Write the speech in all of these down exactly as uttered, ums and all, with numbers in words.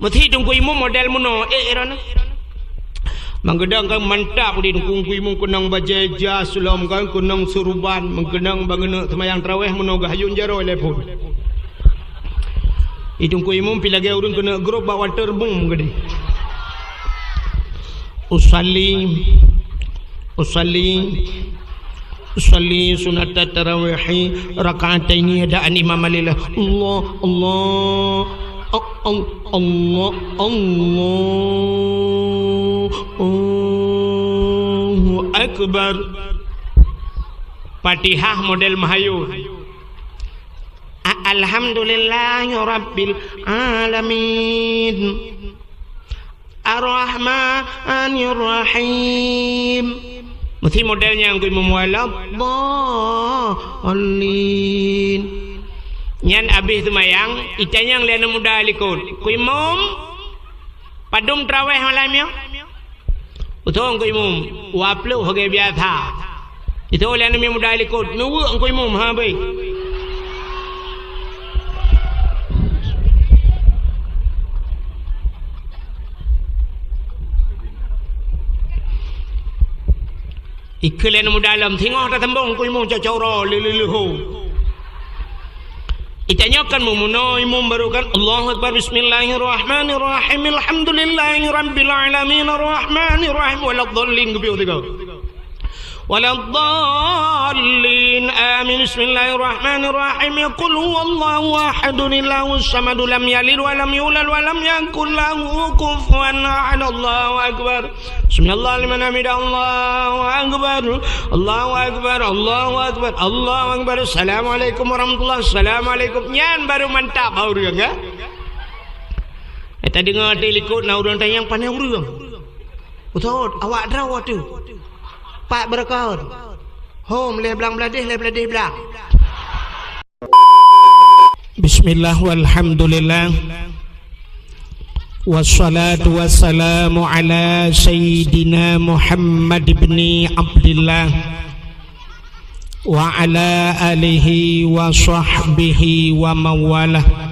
Meusi teungku imum model meunoe, eh, droeneuh. Meukeudong kan mantap di teungku imum, keunong bajée jas lom kan, keunong seuruban, meukeudong bangeuneuek seumayang taraweh meunoe geuhayun jaroe lé phon. Di teungku imum pi lagée ureuëng keuneuk grôp bak waterboom keudeh. Usalli, usalli, usalli sunnatat tarawihi rak'ataini adaan imam lillah. Allah, Allah, a-, al-, Allah, Allah, Allahu Akbar. Fatihah model meuhayun. A-, Alhamdulillahi Rabbil Alamin. Ar-Rahmanirrahim. Meusi model nyang ku imum, waladdallin. Nyan abéh seumayang, itanyong lé aneuk muda likot, "Ku imum, padum traweh malam nyoe?" Beutôi, Teungku Imum, dua ploh lagée biasa. Itu lé aneuk muda likot, neuweuek Teungku Imum, ha, baik. Ikeu lé aneuk muda lom, singoh tateumbong Teungku Imum cok-cok uroe, lé-lé-lé ho. Itanyoe kan meumeunoe imum baru kan, Allahu Akbar, Bismillahirrahmanirrahim, Alhamdulillahi Rabbil Alamin, Arrahmanirrahim, waladdallin, geupiôh tiga. Waladdallin, amin, Bismillahirrahmanirrahim, Qul huwallahu ahadun, Allahus samadu, lam yalid walam yulad, walam yakul lahu kufuwan ahad, Allahu Akbar. Sami'allahu liman hamidah, Allahu Akbar. Allahu Akbar, Allahu Akbar, Allahu Akbar. Assalamualaikum warahmatullah, Assalamualaikum. Nyan baru mantap bak ureuëng, ya. Eh, tadeungoe di likot na ureuëng tanyong, "Pane ureuëng?" "Ustaz, awak droe tu." Pat beureukat. Hom, lhée blang bladeh, lhée bladeh blang. Bismillah walhamdulillah. Wassalatu wassalamu ala sayyidina Muhammad ibni Abdillah wa ala alihi wa sahbihi wa mawalah.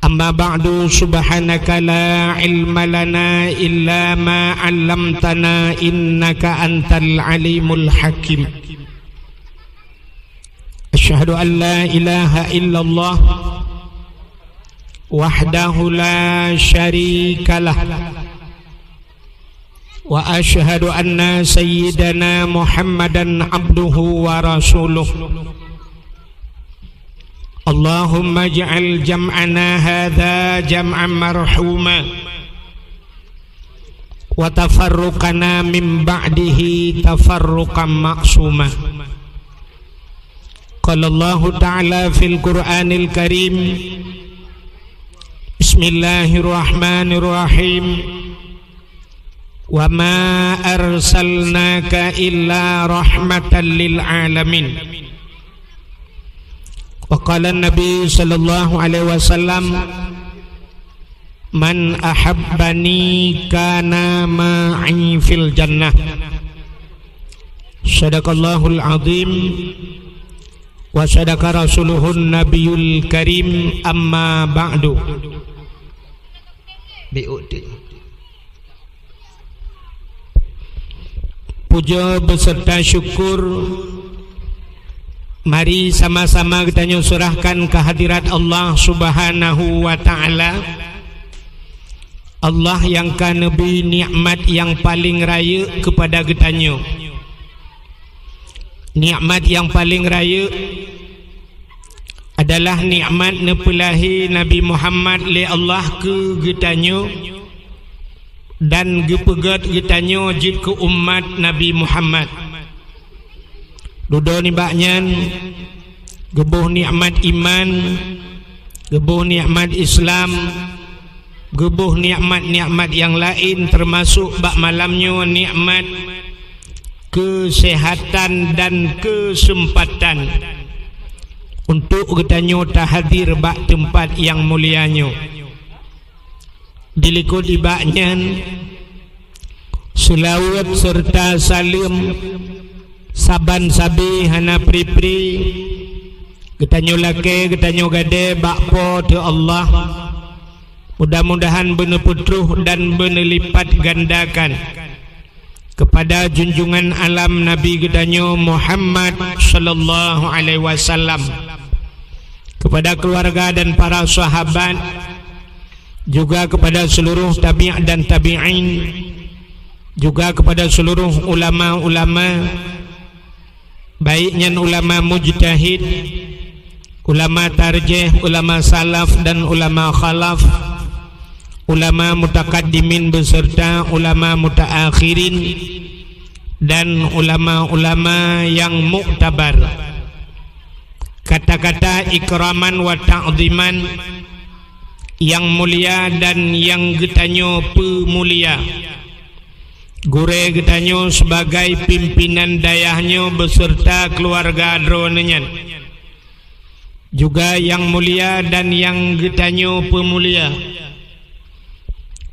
Amma ba'du, subhanaka la ilma lana illa ma 'allamtana innaka antal alimul hakim. Asyhadu an la ilaha illallah wahdahu la syarikalah. Wa asyhadu anna sayyidana Muhammadan abduhu wa rasuluh. Allahumma ij'al jam'ana hadza jam'an marhuma. Wa tafarruqana min ba'dihi tafarruqan ma'suma. Qala Allahu ta'ala fil Qur'anil Karim, Bismillahirrahmanirrahim. Wa ma arsalnaka illa rahmatan lil alamin. Wa qala Nabi sallallahu alaihi wasallam, "Man ahabbani kana ma'i fil jannah." Sadaqallahul azim wa sadaqa rasuluhun nabiyul karim, amma ba'du. Bi'uti. Puja beserta syukur mari sama-sama geutanyoe seurahkan kehadirat Allah Subhanahu wa Ta'ala. Allah nyang ka neubri nikmat nyang paleng rayeuk keupada geutanyoe. Nikmat nyang paleng rayeuk adalah nikmat neupeulahé Nabi Muhammad lé Allah keu geutanyoe dan geupeugét geutanyoe jeuet keu umat Nabi Muhammad. Dudoe nibak nyan, geuboh nikmat iman, geuboh nikmat Islam, geuboh nikmat-nikmat nyang laén, teumasok bak malam nyoe nikmat keuseuhatan dan keuseumpatan untuk geutanyoe tahadir bak teumpat nyang mulia nyoe. Dilikot nibak nyan, seulaweuet seureuta saleuem saban sabe hana pri-pri geutanyoe lakée, geutanyoe gadée bak Po teu Allah, Mudah-mudahan beuneupeutroh dan beuneulipatgandakan keupada junjungan alam Nabi geutanyoe Muhammad sallallahu alaihi wasallam, keupada keuluwarga dan para sahabat, juga keupada seuluruh tabi' dan tabi'in, juga keupada seuluruh ulama-ulama, baik nyan ulama mujtahid, ulama tarjih, ulama salaf dan ulama khalaf, ulama mutakaddimin beserta ulama mutaakhirin, dan ulama-ulama nyang muktabar. Kata-kata ikraman wa ta'ziman, nyang mulia dan nyang geutanyoe peumulia. Gurée geutanyoe sibagai pimpinan dayah nyoe beserta keuluwarga droeneuh nyan. Juga nyang mulia dan nyang geutanyoe peumulia.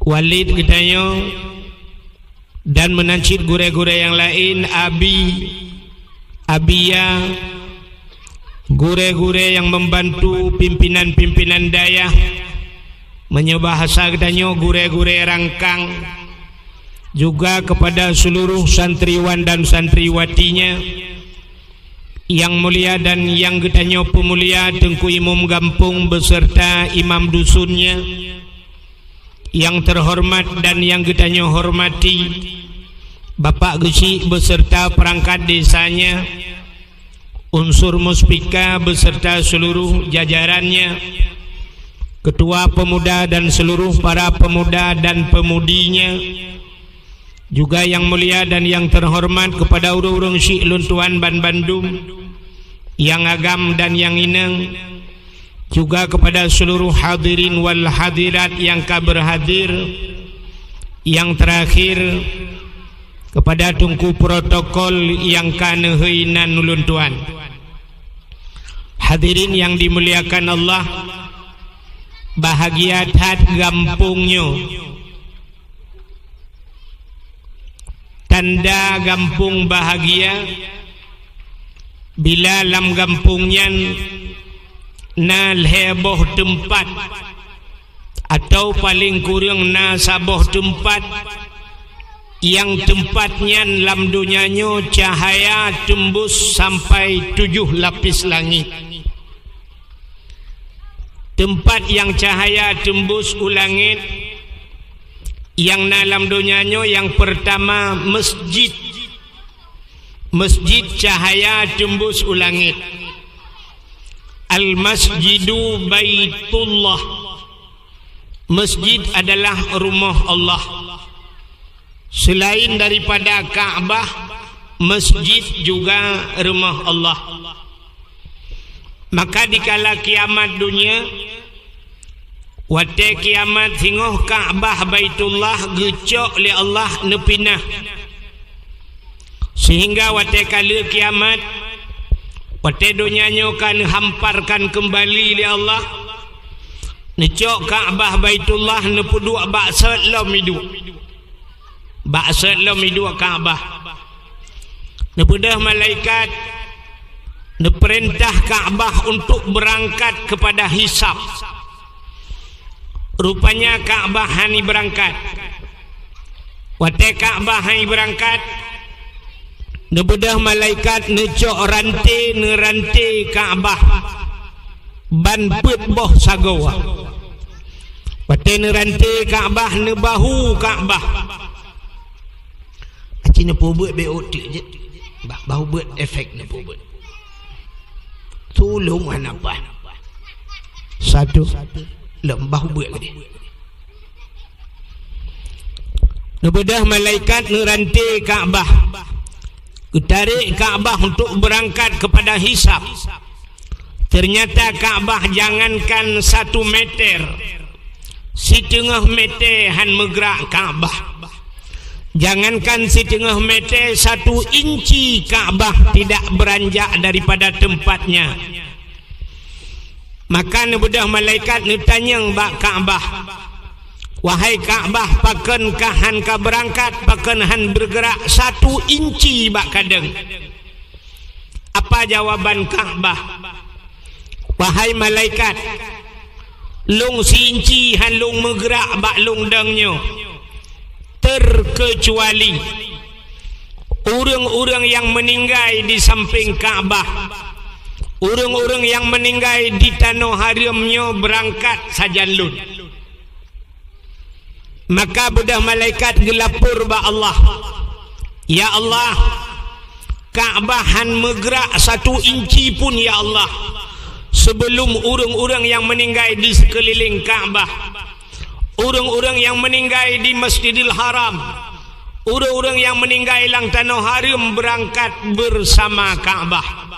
Walid geutanyoe dan meunan cit gurée-gurée nyang laén, Abi, Abiya, gurée-gurée nyang membantu pimpinan-pimpinan dayah, meunyoe bahasa geutanyoe gurée-gurée rangkang, juga keupada seuluruh santriwan dan santriwatinya, nyang mulia dan nyang geutanyoe peumulia Teungku Imum Gampông beserta imam dusunnya, nyang teuhoreumat dan nyang geutanyoe hormati, Bapak Geuchik beserta peurangkat desanya, unsur Muspika beserta seuluruh jajarannya, keutua peumuda dan seuluruh para peumuda dan peumudinya, juga nyang mulia dan nyang teuhoreumat keupada ureuëng-ureuëng syik lôn tuan banbandum, nyang agam dan nyang inong, juga keupada seuluruh hadirin wal hadirat nyang ka beurhadir, nyang teurakhir, keupada teungku protokol nyang ka neuhôi nan ulôn tuan. Hadirin nyang dimuliakan Allah, bahagia that gampông nyoe. Tanda gampông bahagia, bila lam gampông nyan na lhée boh teumpat, atau paleng kureueng na saboh teumpat, nyang teumpat nyan lam donya nyoe cahya teumbus sampai tujoh lapis langét. Teumpat nyang cahya teumbus u langét nyang na lam donya nyoe nyang peurtama meusjid. Meusjid cahya teumbus u langét. Al-Masjidu Baitullah. Meusjid adalah rumoh Allah. Seulaén daripada Ka'bah, meusjid juga rumoh Allah. Maka dikala kiamat donya, watée kiamat singoh Ka'bah Baitullah geucok lé Allah neupinah. Seuhingga watée ka lheueh kiamat, watée donya nyoe ka neuhamparkan keumbali lé Allah, neucok Ka'bah Baitullah neupeuduek bak sot lom iduek. Bak sot lom iduek Ka'bah. Neubeudôh malaikat, neupeurintah Ka'bah untuk beurangkat keupada hisab. Rupanya Ka'bah hana beurangkat. Watée Ka'bah hana beurangkat, neubeudôh malaikat neucok ranté, neuranté Ka'bah ban peuet boh sagoe. Watée neuranté Ka'bah, neubahu Ka'bah. Aci neupeubuet bék otik jeuet. Bah-, bahu buet efek neupeubuet. Tulông hana paih. Satu. Lom bahu buet geude. Neubeudôh malaikat neuranté Ka'bah. Geutarek Ka'bah untuk beurangkat keupada hisab. Teunyata Ka'bah jangankan satu meter, siteungoh meter han meugrak Ka'bah. Jangankan siteungoh meter, satu inci Ka'bah tidak beranjak daripada tempatnya. Maka neubeudôh malaikat neutanyong bak Ka'bah, "Wahai Ka'bah, pakon kah han ka beurangkat, pakon han beugeurak satu inci bak kadeueng?" Apa jawaban Ka'bah? "Wahai malaikat, Lôn si-inci han lôn meugrak bak lôn dong nyoe, terkecuali ureuëng-ureuëng nyang meuninggai di sampéng Ka'bah, ureuëng-ureuëng nyang meuninggai di tanoh hareuem nyoe beurangkat sajan lôn. Maka beudôh malaikat geulapor bak Allah, "Ya Allah, Ka'bah han meugrak satu inci pun, ya Allah, sebelum ureuëng-ureuëng nyang meuninggai di sikeulileng Ka'bah, ureuëng-ureuëng nyang meuninggai di Masjidil Haram, ureuëng-ureuëng nyang meuninggai lam tanoh hareuem beurangkat beusama Ka'bah."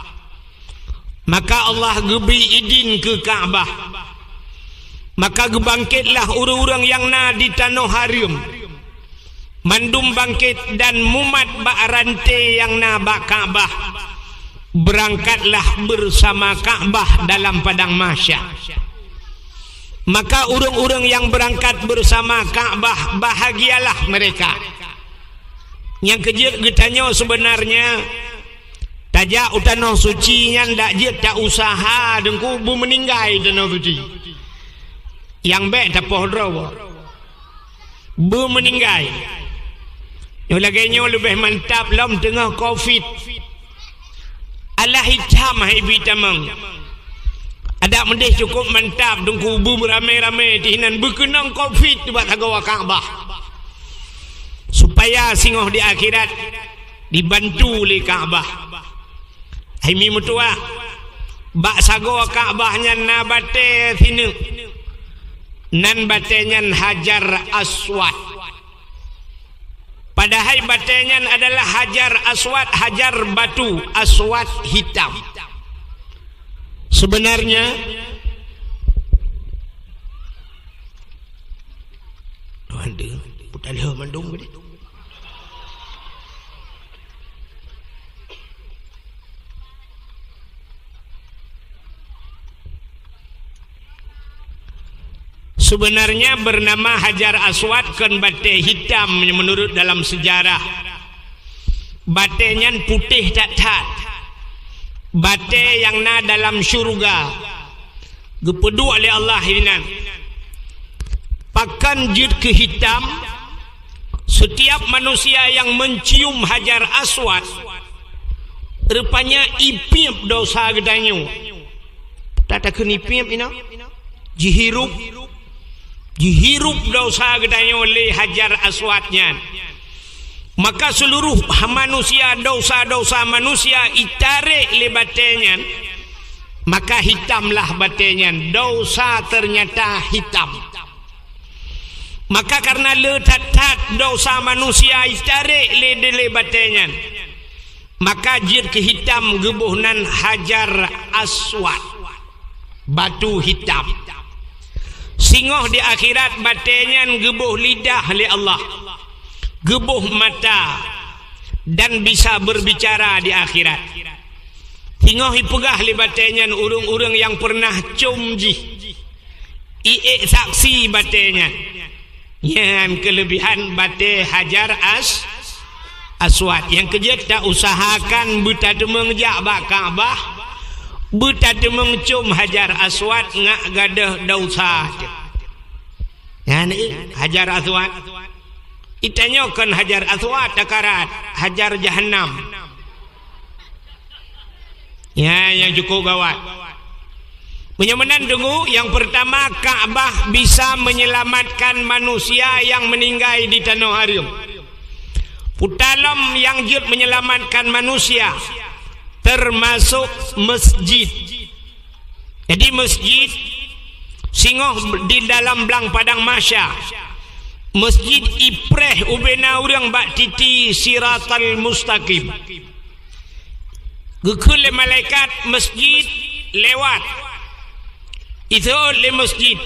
Maka Allah geubri idin keu Ka'bah. Maka geubangketlah ureuëng-ureuëng nyang na di tanoh hareuem. Mandum bangket dan mumat bak ranté nyang na bak Ka'bah. Beurangkatlah beusama Ka'bah dalam padang mahsyar. Maka ureuëng-ureuëng nyang beurangkat beusama Ka'bah, bahagialah mereka. Nyang keujeuet geutanyoe seubeunarnya, tajak u tanoh suci nyan dak jeuet ta-useuha deungku beumeuninggai tanoh suci. Nyang bék tapoh droe beumeuninggai. Nyoe lagée nyoe leubeh mantap lom teungoh covid. Alah itam hai bi tamong. Adak meudeh cukup mantap deungku beumeurame-rame tihinan beukeunong covid bak sagoe Ka'bah. Supaya singoh di akhirat dibantu lé Ka'bah. Hai mi meutuah, bak sagoe Ka'bah nyan na batée sineuk. Nan batée nyan Hajar Aswad. Padahai batée nyan adalah Hajar Aswad, hajar batu aswad hitam. Sebenarnya, Tuhan tu, putar leuh mandum ke dia? Sebenarnya bernama Hajar Aswad kon batée hitam menurut dalam sejarah. Batée nyan putéh that-that. Batée nyang na dalam syeuruga. Geupeuduek lé Allah inan. Pakon jeuet keu hitam? Setiap manusia yang mencium Hajar Aswad, rupanya ipiep dosa geutanyoe. Tatakheun ipiep inoe? Jihirup, jihirup dosa geutanyoe lé Hajar Aswad nyan. Maka seluruh manusia, dosa-dosa manusia itarek lé batée nyan, maka hitamlah batée nyan, dosa ternyata hitam. Maka karena le that-that dosa manusia itarek lé dilée batée nyan, maka jeuet keu hitam geuboh nan Hajar Aswad, batu hitam. Singoh di akhirat batée nyan geuboh lidah lé Allah, geuboh mata, dan bisa berbicara di akhirat. Singoh ipeugah lé batée nyan ureuëng-ureuëng nyang peureunah com jih, iék saksi batée nyan. Nyan keulebihan batée Hajar As-, Aswad. Nyang keujeuet ta-useuhakan beutateumeung jak bak Ka'bah, beutateumeung com Hajar Aswad ngat gadôh dosa teuh. Nyan i Hajar Aswad. Itanyoe kon Hajar Aswad takarat, Hajar Jahannam. Ya, nyang cukup gawat. Meunyoe meunan deungoe, nyang peurtama, Ka'bah bisa menyelamatkan manusia nyang meuninggai di tanoh hareuem. Puta lom nyang jeuet menyelamatkan manusia, termasuk masjid. Jadi, masjid singoh di dalam blang padang mahsyar. Masjid ipreh ubena ureuëng bak titi Siratal Mustaqim. Geukheun lé malaikat, "Masjid, lewat!" Iseuôt lé masjid,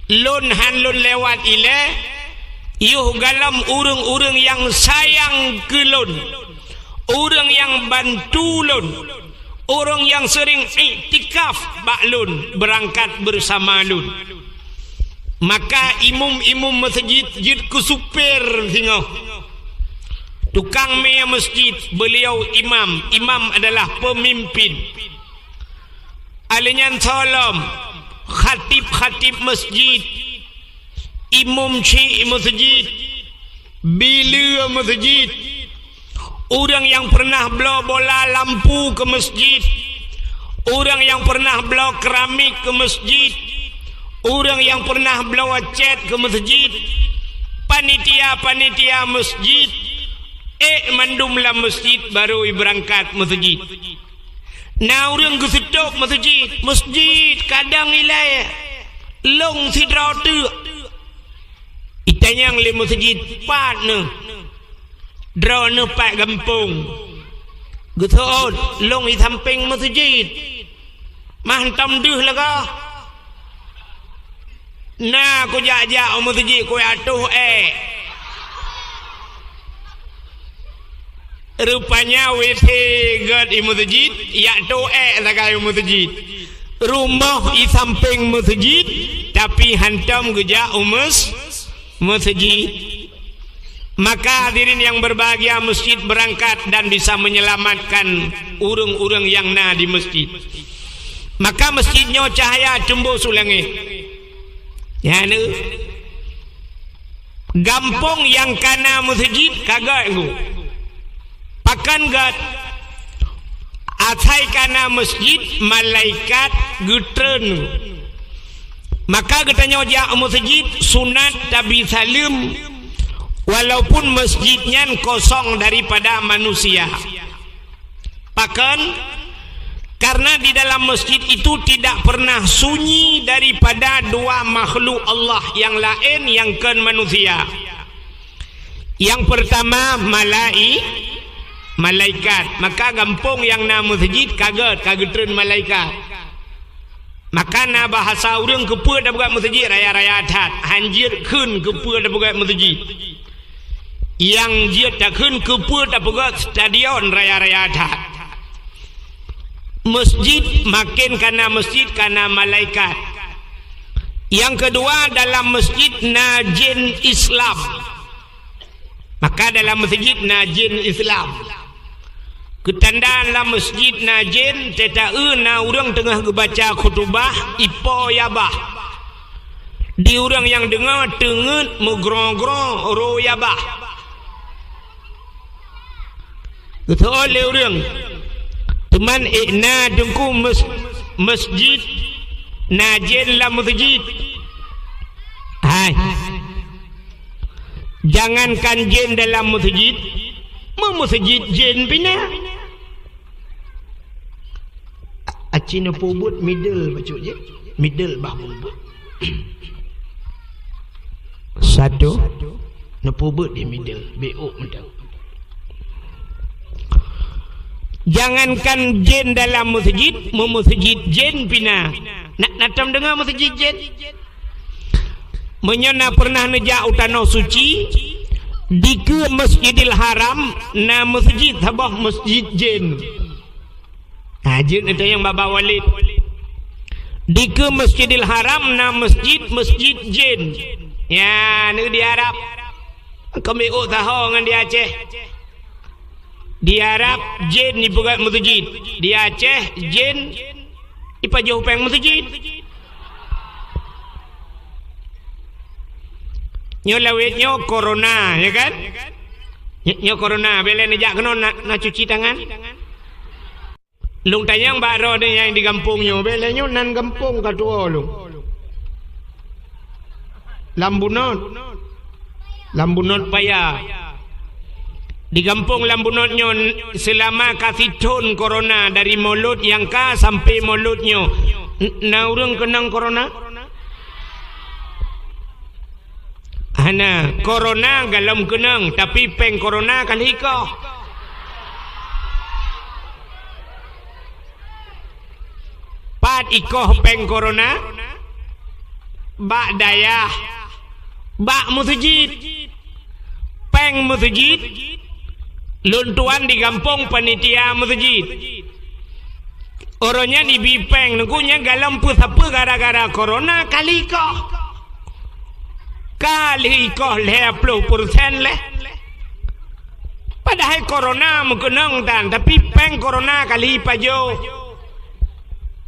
"Lôn han lôn lewat ilée, yoh galom ureuëng-ureuëng nyang sayang keu lôn, ureuëng nyang bantu lôn, ureuëng nyang seuring iktikaf bak lôn, beurangkat beusama lôn." Maka imum-imum masjid jeuet keu supir singoh. Tukang mie masjid, beuliau imam. Imam adalah peumimpin. Alèh nyan soe lom, Khatib-khatib masjid, imum chik masjid, bileue masjid, ureuëng nyang pernah bloe bola lampu keu masjid, ureuëng nyang pernah bloe keramik keu masjid, ureuëng nyang pernah bloe cét keu masjid, panitia-panitia masjid, ék mandum lam masjid barô ibeurangkat masjid. Na ureuëng geuseutôb masjid, masjid kadang ilée lông sidroe teuk. Itanyong lé masjid, "Pat neuh?" "Droeneuh pat gampông." Geuseuôt, "Lông i sampéng masjid." "Mah hantom deuh lagoe?" "Na kujak-jak u masjid kujak toh ék." Rupanya W C gét i masjid, jak toh ék sagai u masjid. Rumoh i sampéng masjid, tapi hantom geujak u mes-, masjid. Maka hadirin yang berbahagia, masjid berangkat dan bisa menyelamatkan ureuëng-ureuëng nyang na di masjid. Maka masjid nyoe cahya teumbôh su langét. Nyan, gampông nyang kana masjid ka gét ngon. Pakon gét? Asai kana masjid, malaikat geutreun. Maka geutanyoe jak u masjid sunat tabi saleuem, walaupun masjid nyan kosong daripada manusia. Pakon? Karena di dalam masjid itu tidak pernah sunyi daripada dua makhluk Allah yang laén nyang kon manusia. Nyang pertama, malai-, malaikat. Maka gampông nyang na masjid ka gét, ka geutreun malaikat. Maka na bahasa ureuëng, keupeue tapeugét masjid raya-raya that, hanjeuet kheun keupeue tapeugét masjid. Nyang jeuet takheun keupeue tapeugét stadion raya-raya that. Masjid makin kana masjid kana malaikat. Nyang keudua, dalam masjid na jén Islam. Maka dalam masjid na jén Islam. Keutanda lam masjid na jén, teuta eu na ureuëng teungoh geubaca khutubah, ipo ya bah. Di ureuëng nyang deungoe teungeut meugroe-groe roh ya bah. Geuteuôt lé ureuëng. Teuma ék na teungku mes-, masjid, na jén lam masjid. Hai. Jangankan jén dalam masjid, meu masjid jén pih na. Aci neupeubuet middle bacut jih, middle bah buet. Satu, neupeubuet di middle, B O mantong. Jangankan jén dalam masjid, meu masjid jén pih na. Na, na tom deungoe masjid jén? Meunyoe na pernah neujak u Tanoh Suci, dikeue Masjidil Haram na masjid saboh masjid jén. Ha, jeuet neutanyong bak Walid. Dikeue Masjidil Haram na masjid, masjid jén. Nyan di Arab. Keumiuk saho ngon di Aceh. Di Arab jén ipeugét masjid. Di Aceh jén ipajoh péng masjid. Nyoe lawét nyoe corona, ya kan? Nyoe, nyoe corona, bèk lé neujak keunoe na, na cuci tangan. Lôn tanyong bak droeneuh nyang di gampông nyoe, bèk lé nyoe nan gampông ka tuwoe lôn. Lam Bunot. Lam Bunot Paya. Di gampông lam Bunot nyoe seulama ka sithon corona dari mulod nyang ka sampai mulod nyoe. N-, na ureuëng keunong corona? Hana, corona galom keunong, tapi péng corona ka lheueh ikoh. Pat ikoh péng corona? Bak dayah, bak meuseujid. Péng meuseujid, lôn tuan di gampông panitia meuseujid. Uroe nyan ibi péng, neugui nyan galom peue sapeue gara-gara corona ka lheueh ikoh. Ka lheueh ikoh lhèe ploh persen lé. Padahai corona meukeunong tan, tapi péng corona ka lheueh ipajoh.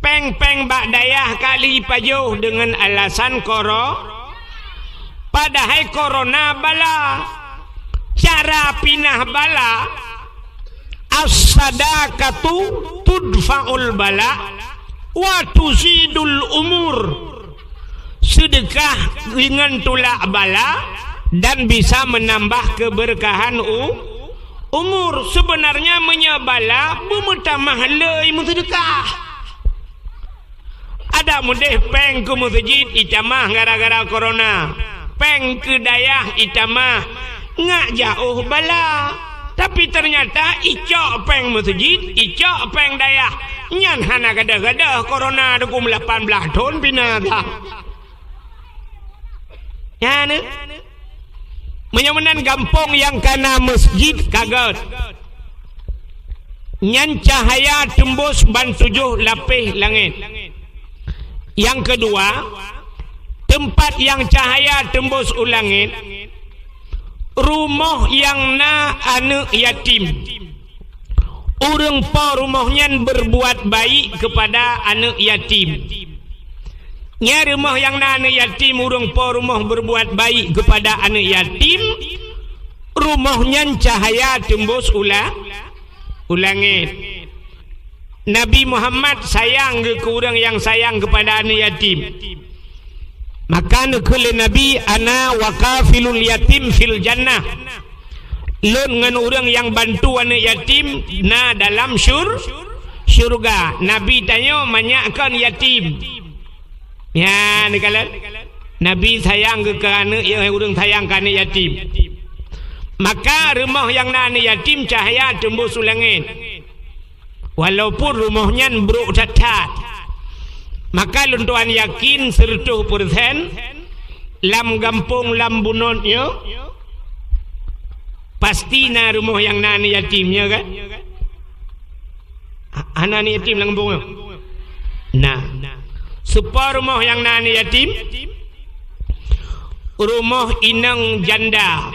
Péng-péng bak dayah ka lheueh jipajoh deungon alasan koro-, padahai korona bala. Cara pinah bala, as-sadaqatu tudfa'ul bala wa tuzidul umur. Seudeukah deungon tulak bala dan bisa meunambah keubeureukahan u-, umur. Seubeunarnya meunyoe bala beumeutamah le meuseudeukah. Adak meudeh péng keu meuseujid itamah gara-gara korona. Péng keu dayah itamah ngak jaoh bala. Tapi teunyata icok péng meuseujid, icok péng dayah. Nyan hana gadôh-gadôh korona dukung lapan blaih thon binasa. Nyan, eh? Meunyoe meunan gampông nyang kana meuseujid ka gét. Nyan cahya teumbôh ban tujoh lapéh langét. Nyang keudua, teumpat nyang cahya teumbôh u langét, rumoh nyang na aneuëk yatim. Ureuëng po rumoh nyan beurbuat baik keupada aneuëk yatim. Nyan rumoh nyang na aneuëk yatim, ureuëng po rumoh beurbuat baik keupada aneuëk yatim, rumoh nyan cahya teumbôh u la-, u langét. Nabi Muhammad sayang geuh keu ureuëng nyang sayang keupada aneuëk yatim. Maka neukheun lé Nabi, "Ana wa kafilul yatim fil jannah." Lôn ngon ureuëng nyang bantu aneuëk yatim na dalam syur-, syurga. Nabi tanyoe manyak kon yatim. Nyan, neukalon. Nabi sayang geuh keu aneuëk, ya, ureuëng sayang keu aneuëk yatim. Maka rumoh nyang na aneuëk yatim cahya teumbôh u langét. Walaupun rumoh nyan brok that-that. Maka lôn tuan yakin seureutôh persen lam gampông lam bunot nyoe pasti na rumoh nyang na aneuëk yatim, ya kan? Ha-, hana aneuëk yatim lam gampông nyoe? Nah. Soe po rumoh nyang na aneuëk yatim? Rumoh inong janda.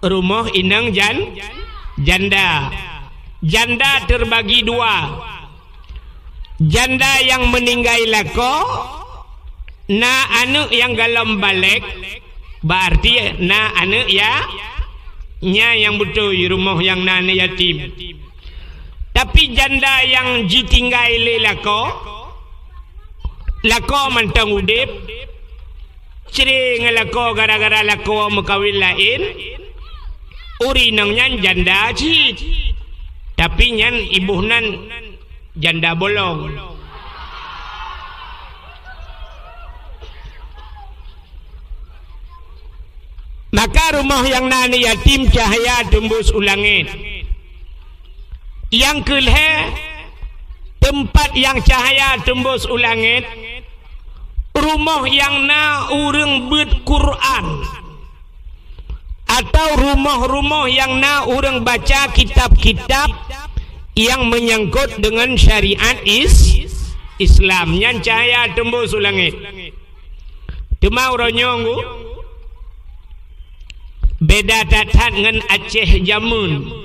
Rumoh inong jan-, janda. Janda terbagi dua. Janda nyang meuninggai lakoe, na aneuëk nyang golom balek, berarti na aneuëk ya-, nyan nyang beutôi rumoh nyang na aneuëk yatim. Tapi janda nyang jitinggai lé lakoe, lakoe mantong udeb, cre ngon lakoe gara-gara lakoe meukawen laén, ureuëng inong nyan janda cit. Tapi nyan iboh nan janda bolong. Maka rumoh nyang na aneuëk yatim cahya teumbôh u langét. Nyang keulhée, teumpat nyang cahya teumbôh u langét, rumoh nyang na ureuëng beuet Quran, atau rumoh-rumoh nyang na ureuëng baca kitab-kitab nyang meunyangkot deungon syariat is-, Islam. Nyan cahya teumbôh u langét. Teuma uroe nyoe, beda that-that ngon Aceh jameun.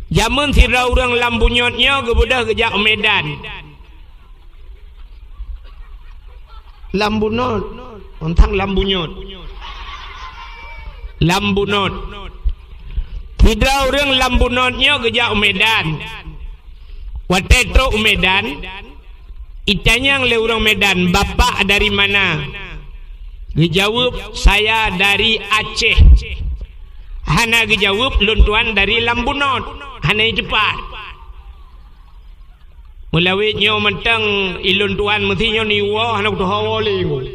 Jameun sidroe ureuëng lam bunyot nyoe geubeudôh geujak u Medan. Lam bunot, ontang lam bunyot. Lam bunot. Sidroe ureuëng lam bunot nyoe geujak u Medan. Watée trok u Medan, itanyong lé ureuëng Medan, "Bapak dari mana?" Geujaweueb, "Saya dari Aceh." Hana geujaweueb, "Lôn tuan dari lam bunot." Hana iteupat. Meulawét nyoe mantong ilôn tuan meusi nyoe niwoe hana kutuho woe lé nyoe.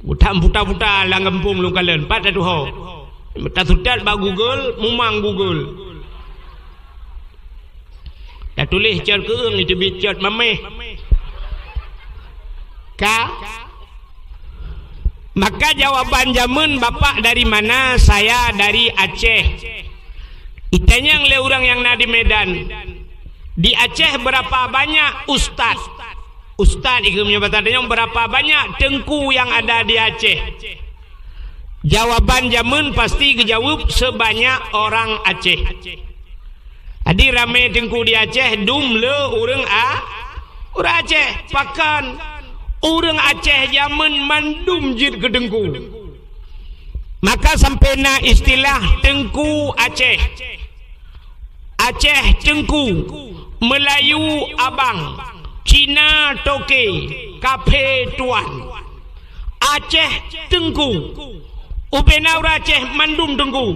Utam puta-puta lam gampông lôn kalon, pat tatuho. Tasutat bak Google, mumang Google. Tatuléh cot keueung, iteubiet cot maméh. Ka? Maka jawaban jameun, "Bapak dari mana?" "Saya dari Aceh." Itanyong lé ureuëng nyang na di Medan, "Di Aceh berapa banyak ustaz?" Ustaz ikeu meunyoe basa tanyoe, "Berapa banyak teungku yang ada di Aceh?" Jawaban jameun pasti geujaweueb, "Sebanyak orang Aceh." Jadi ramé teungku di Aceh dum le ureuëng a, ureuëng Aceh. Pakon ureuëng Aceh jameun mandum jeuet keu teungku. Maka sampai na istilah Teungku Aceh. Aceh Teungku, Meulayu Abang, Cina Toke, Kaphé Tuan. Aceh Teungku. Ubena ureuëng Aceh mandum teungku.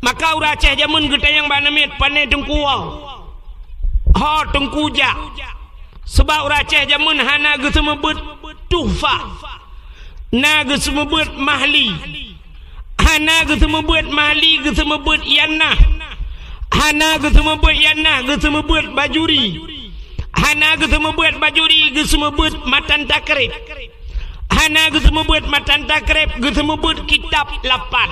Maka ureuëng Aceh jameun geutanyong bak namiet, "Pane teungku?" "Ho teungku jak." Sabab ureuëng Aceh jameun hana geuseumeubeuet tuhfa, na geuseumeubeuet mahli. Hana geuseumeubeuet mahli, geuseumeubeuet yanah. Hana geuseumeubeuet yanah, geuseumeubeuet bajuri. Hana geuseumeubeuet bajuri, geuseumeubeuet matan takrib. Hana geuseumeubeuet matan takrib, geuseumeubeuet kitab lapan.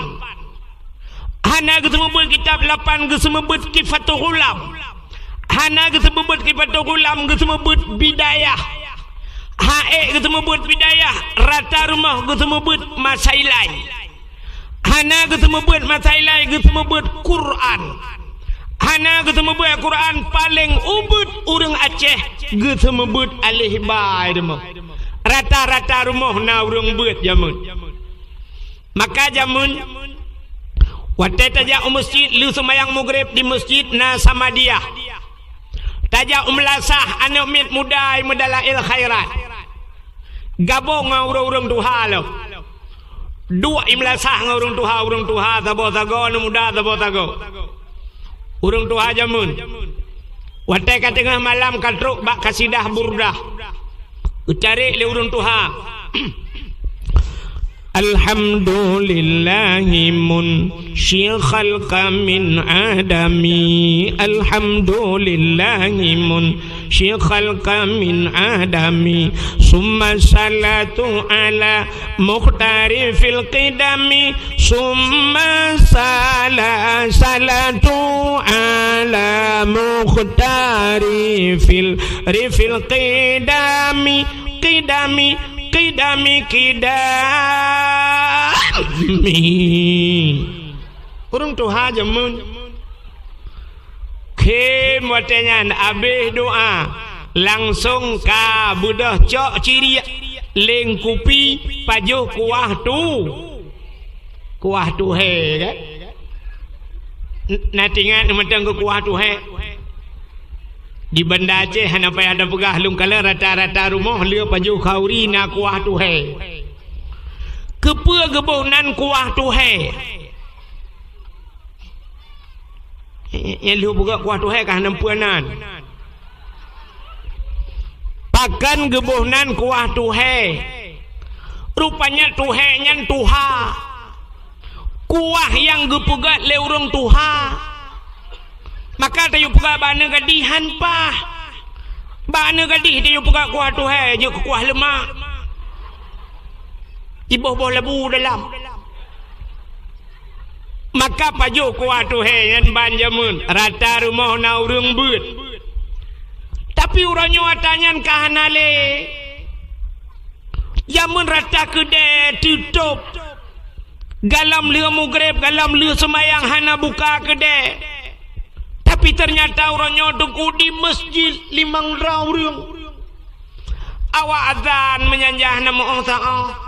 Hana geuseumeubeuet kitab lapan, geuseumeubeuet Kifatul Ghulam. Hana geuseumeubeuet Kifatul Ghulam, geuseumeubeuet Bidayah. Hana geuseumeubeuet Bidayah, rata rumoh geuseumeubeuet Masailai. Hana geuseumeubeuet Masailai, geuseumeubeuet Quran. Hana geuseumeubeuet Quran, paleng ubit ureuëng Aceh geuseumeubeuet aleh ba rumoh. Rata-rata rumoh na ureuëng beuet jameun. Maka jameun, watée tajak u meuseujid, lheueh seumayang Maghrib di meuseujid na Samadiyah. Tajak u meulasah, aneuëk miet muda meudalail khairat. Gabong ngon ureuëng-ureuëng tuha lom. Duek i meulasah ngon ureuëng tuha, ureuëng tuha saboh sagoe, aneuëk muda saboh sagoe. Ureuëng tuha jameun. Watée ka teungoh malam ka trok bak kasidah Burdah. Geucarek lé ureuëng tuha. Alhamdulillahi munsyi khalqa min adami. Alhamdulillahi munsyi khalqa min adami. Summa salatu ala mukhtari fil qidami. Summa sala-, salatu ala mukhtari fil, rifil qidami. Qidami, qidami, qidami. Ureuëng tuha jameun. Khém watée nyan abéh doá, langsong ka beudôh cok ciriek, leng kupi, pajoh kuah tu. Kuah tuhée, kan? N-, na teuingat mantong keu kuah tuhée? Di Banda Aceh hana payah tapeugah, lôn kalon rata-rata rumoh le pajoh khauri na kuah tuhée. Keupeue geuboh nan kuah tuhée? Nyang lheueh peugah kuah tuhée ka hana peue nan. Pakon geuboh nan kuah tuhée? Rupanya tuhée nyan tuha. Kuah nyang geupeugét lé ureuëng tuha. Maka tayue peugah bak aneuëk gadih han paih. Bak aneuëk gadih tayue peugah kuah tuhée, jeuet keu kuah leumak. Jiboh-boh labu dalam. Maka pajoh kuah tuhée nyan ban jameun, rata rumoh na ureuëng beuet. Tapi uroe nyoe ata nyan ka hana lé. Jameun rata keudée teutôb. Galom lheueh Maghrib, galom lheueh seumayang hana buka keudée. Tapi teunyata uroe nyoe teungku di meuseujid limong droe ureuëng. Awak azan meunyan jak hana meu'oh saát.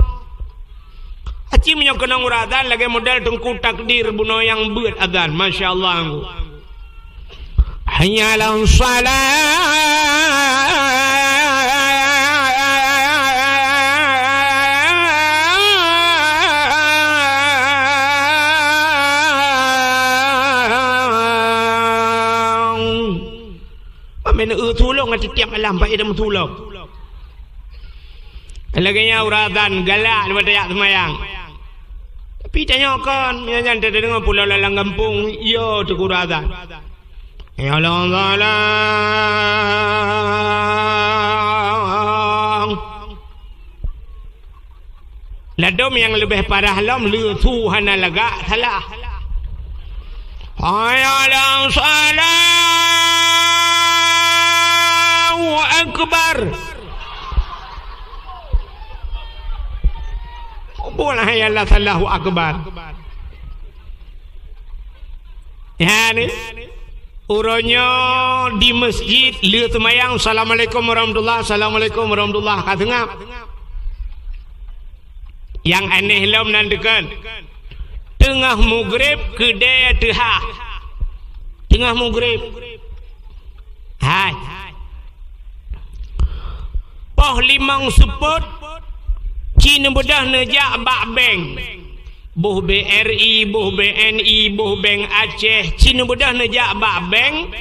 Aci meunyoe keunong uroe azan lagée model teungku takdir bunoe nyang beuet azan. Masya Allah, anggu. Hayya 'alas shalah. Pamé neu-eu tulông ati tiep malam, bak idam tulông. Lagée nyan uroe azan galak leubeh tajak seumayang. Tapi tanyoe kon, meunyoe nyan tadeungoe pulo lam gampông, yo teuguru azan. Ya Allah, Allah. Ladôm nyang leubeh parah lom, leusu hana lagak salah. Hayya 'alas shalah. Allahu Akbar. Bukan hayya 'alas shalah, Allahu Akbar. Ya ni. Uroe nyoe di masjid lheueh seumayang, "Assalamualaikum warahmatullah, assalamualaikum warahmatullah," ka seungab. Nyang aneh lom nan deukon. Teungoh mugreb keudè teuhah. Teungoh mugreb. Hai. Poh limong seupôt, ci neubeudôh neujak bak bank. Boh B R I, boh B N I, boh Bank Aceh, ci neubeudôh neujak bak bank,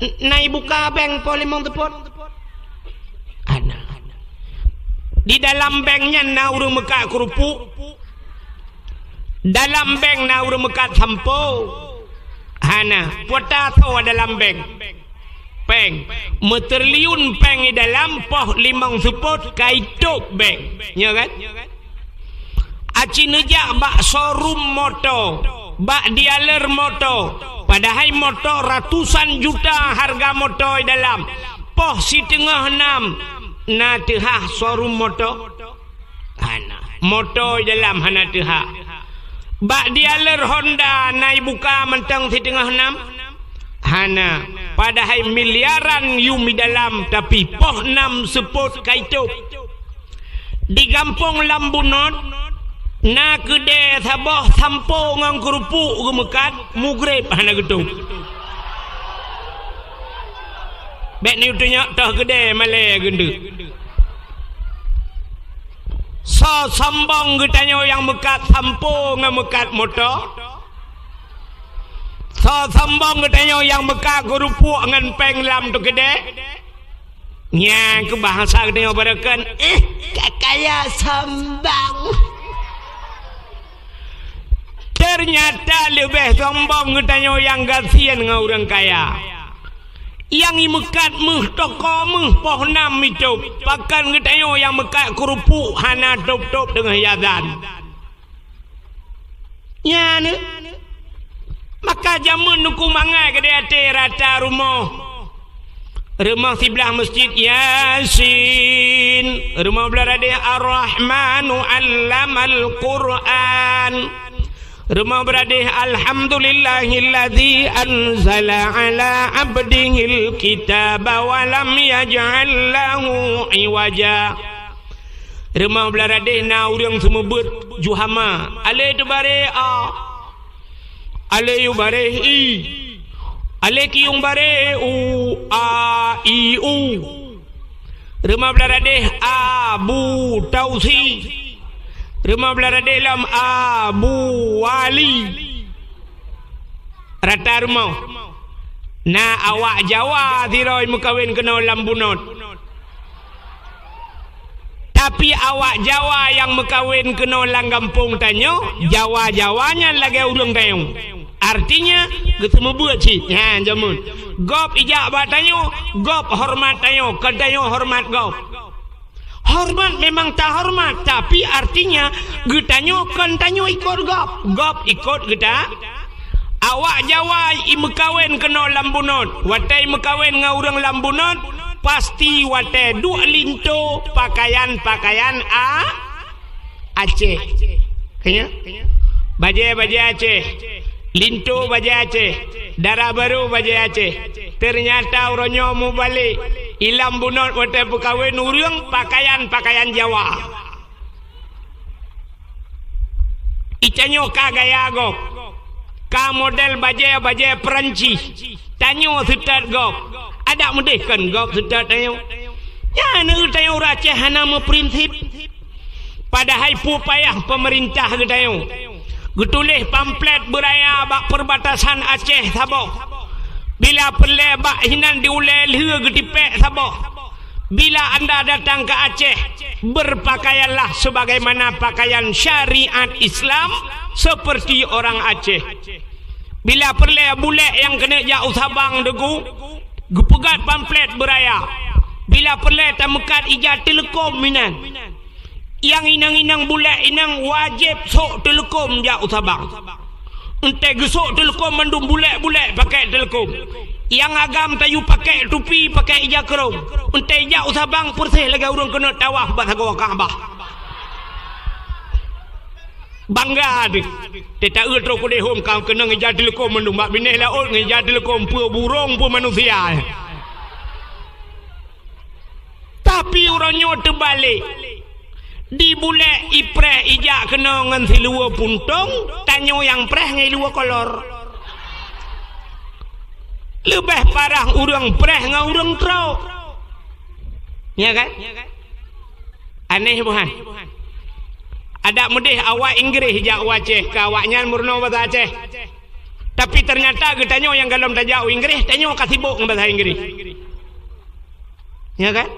n-, na ibuka bank poh limong seupôt. Hana. Di dalam bank nyan na ureuëng meukat keurupuk. Dalam bank na ureuëng meukat sampo. Hana, peuta tho dalam bank. Péng. Meutriliun péng di dalam, poh limong seupôt ka itôb bank. Nyo kan? Aci neujak bak showroom moto, bak dealer moto. Padahai moto ratusan juta harga moto di dalam. Poh siteungoh nam na teuhah showroom moto. Hana. Moto dalam hana teuhah. Bak dealer Honda na ibuka mantong siteungoh nam? Hana. Padahai miliaran yum di dalam, tapi poh nam seupôt ka itôb. Di gampông lam bunot, na keudè saboh sampo ngon keurupuk geumeukat, mugreb hana geutôb. Bék neuyue tunyok toh keudè malèe geundeuk. Soe sombong geutanyoe nyang meukat sampo ngon meukat moto? Soe sombong geutanyoe nyang meukat keurupuk ngon péng lam teukeudè? Nyan keuh bahasa geutanyoe barokon, "Eh, ka kaya sombong." Teunyata leubeh sombong geutanyoe nyang gasien ngon ureuëng kaya. Nyang imeukat méuh toko méuh poh nam itôb, pakon geutanyoe nyang meukat keurupuk hana tôb-tôb teungoh iazan. Nyan, maka jameun nuku mangat keudè até rata rumoh. Rumoh siblah masjid Yasin, rumoh beuladeh Ar-Rahmanu 'allamal Qur'an. Rumoh beuladeh, "Alhamdulillahilladzi anzala 'ala 'abdihil kitaba wa lam yaj'al lahu 'iwaja." Rumoh beuladeh na ureuëng seumeubeuet ju hama, alé teubaré a, alé yue baré i, alé kiyong baré u, a, i, u. Rumoh beuladeh Abu Tausi. Rumoh beuladeh lom Abu Wali. Rata rumoh. Na awak Jawa sidroe meukawen keunoe lam bunot. Tapi awak Jawa nyang meukawen keunoe lam gampông tanyoe, Jawa-Jawa nyan lagèe ureuëng tanyoe. Artinya, geuseumeubeuet cit. Nyan jameun. Gob ijak bak tanyoe, gob horeumat tanyoe, kon tanyoe horeumat gob. Horeumat memang tahoreumat, tapi artinya geutanyoe kon tanyoe ikot gob, gob ikot geuta. Awak Jawa i meukawen keunoe lam bunot, watèe i meukawen ngon ureuëng lam bunot, pasti watèe duek linto pakaian-pakaian a Aceh. Kanya? Bajèe-bajèe Aceh. Linto bajèe Aceh. Dara barô bajèe Aceh. Teunyata uroe nyoe mubalek. I lam bunot watèe peukawen ureuëng pakaian-pakaian Jawa. I tanyoe ka gaya gob. Ka model bajèe-bajèe Perancis. Tanyoe seutôt gob. Adak meudeh kon gob seutôt tanyoe. Nyan ureuëng tanyoe ureuëng Aceh hana meuprinsip. Padahai peue payah peumeurintah geutanyoe geutuléh pamflet beuraya bak peurbatasan Aceh saboh. Bila peureulèe bak hinan di ulèe lheueh geutipék saboh. Bila anda datang ke Aceh, berpakaianlah sebagaimana pakaian syariat Islam seperti orang Aceh. Bila peureulèe bulèk nyang keuneuk jak u Sabang, Teungku, geupeugöt pamflet beuraya. Bila peureulèe tameukat ija teuleukom inan. Nyang inong-inong bulèk inong wajéb sôk teuleukom jak u Sabang. Eunteuk geusôk teuleukom mandum bulèk-bulèk pakèk teuleukom. Nyang agam tayue pakèk tupi, pakèk ija krông. Eunteuk jak u Sabang peureséh lagèe ureuëng keuneuk tawaf bak sagoe Ka'bah. Bangga deh. Teuta eu trok udeh hom ka keunong ija teuleukom mandum bak binéh laôt ngon ija teuleukom peue burông peue manusia. Tapi uroe nyoe teubalek. Di bulèe ipreh ijak keunoe ngon siluweue puntông, tanyoe nyang preh ngon iluweue kolor. Leubeh parah ureuëng preh ngon ureuëng trok. Ya kan? Aneh buhan? Adak meudeh awak Inggréh jak u Aceh, keu awaknyan meurunoe basa Aceh. Tapi teunyata geutanyoe nyang gohlom tajak u Inggréh, tanyoe ka sibok ngon basa Inggréh. Ya kan?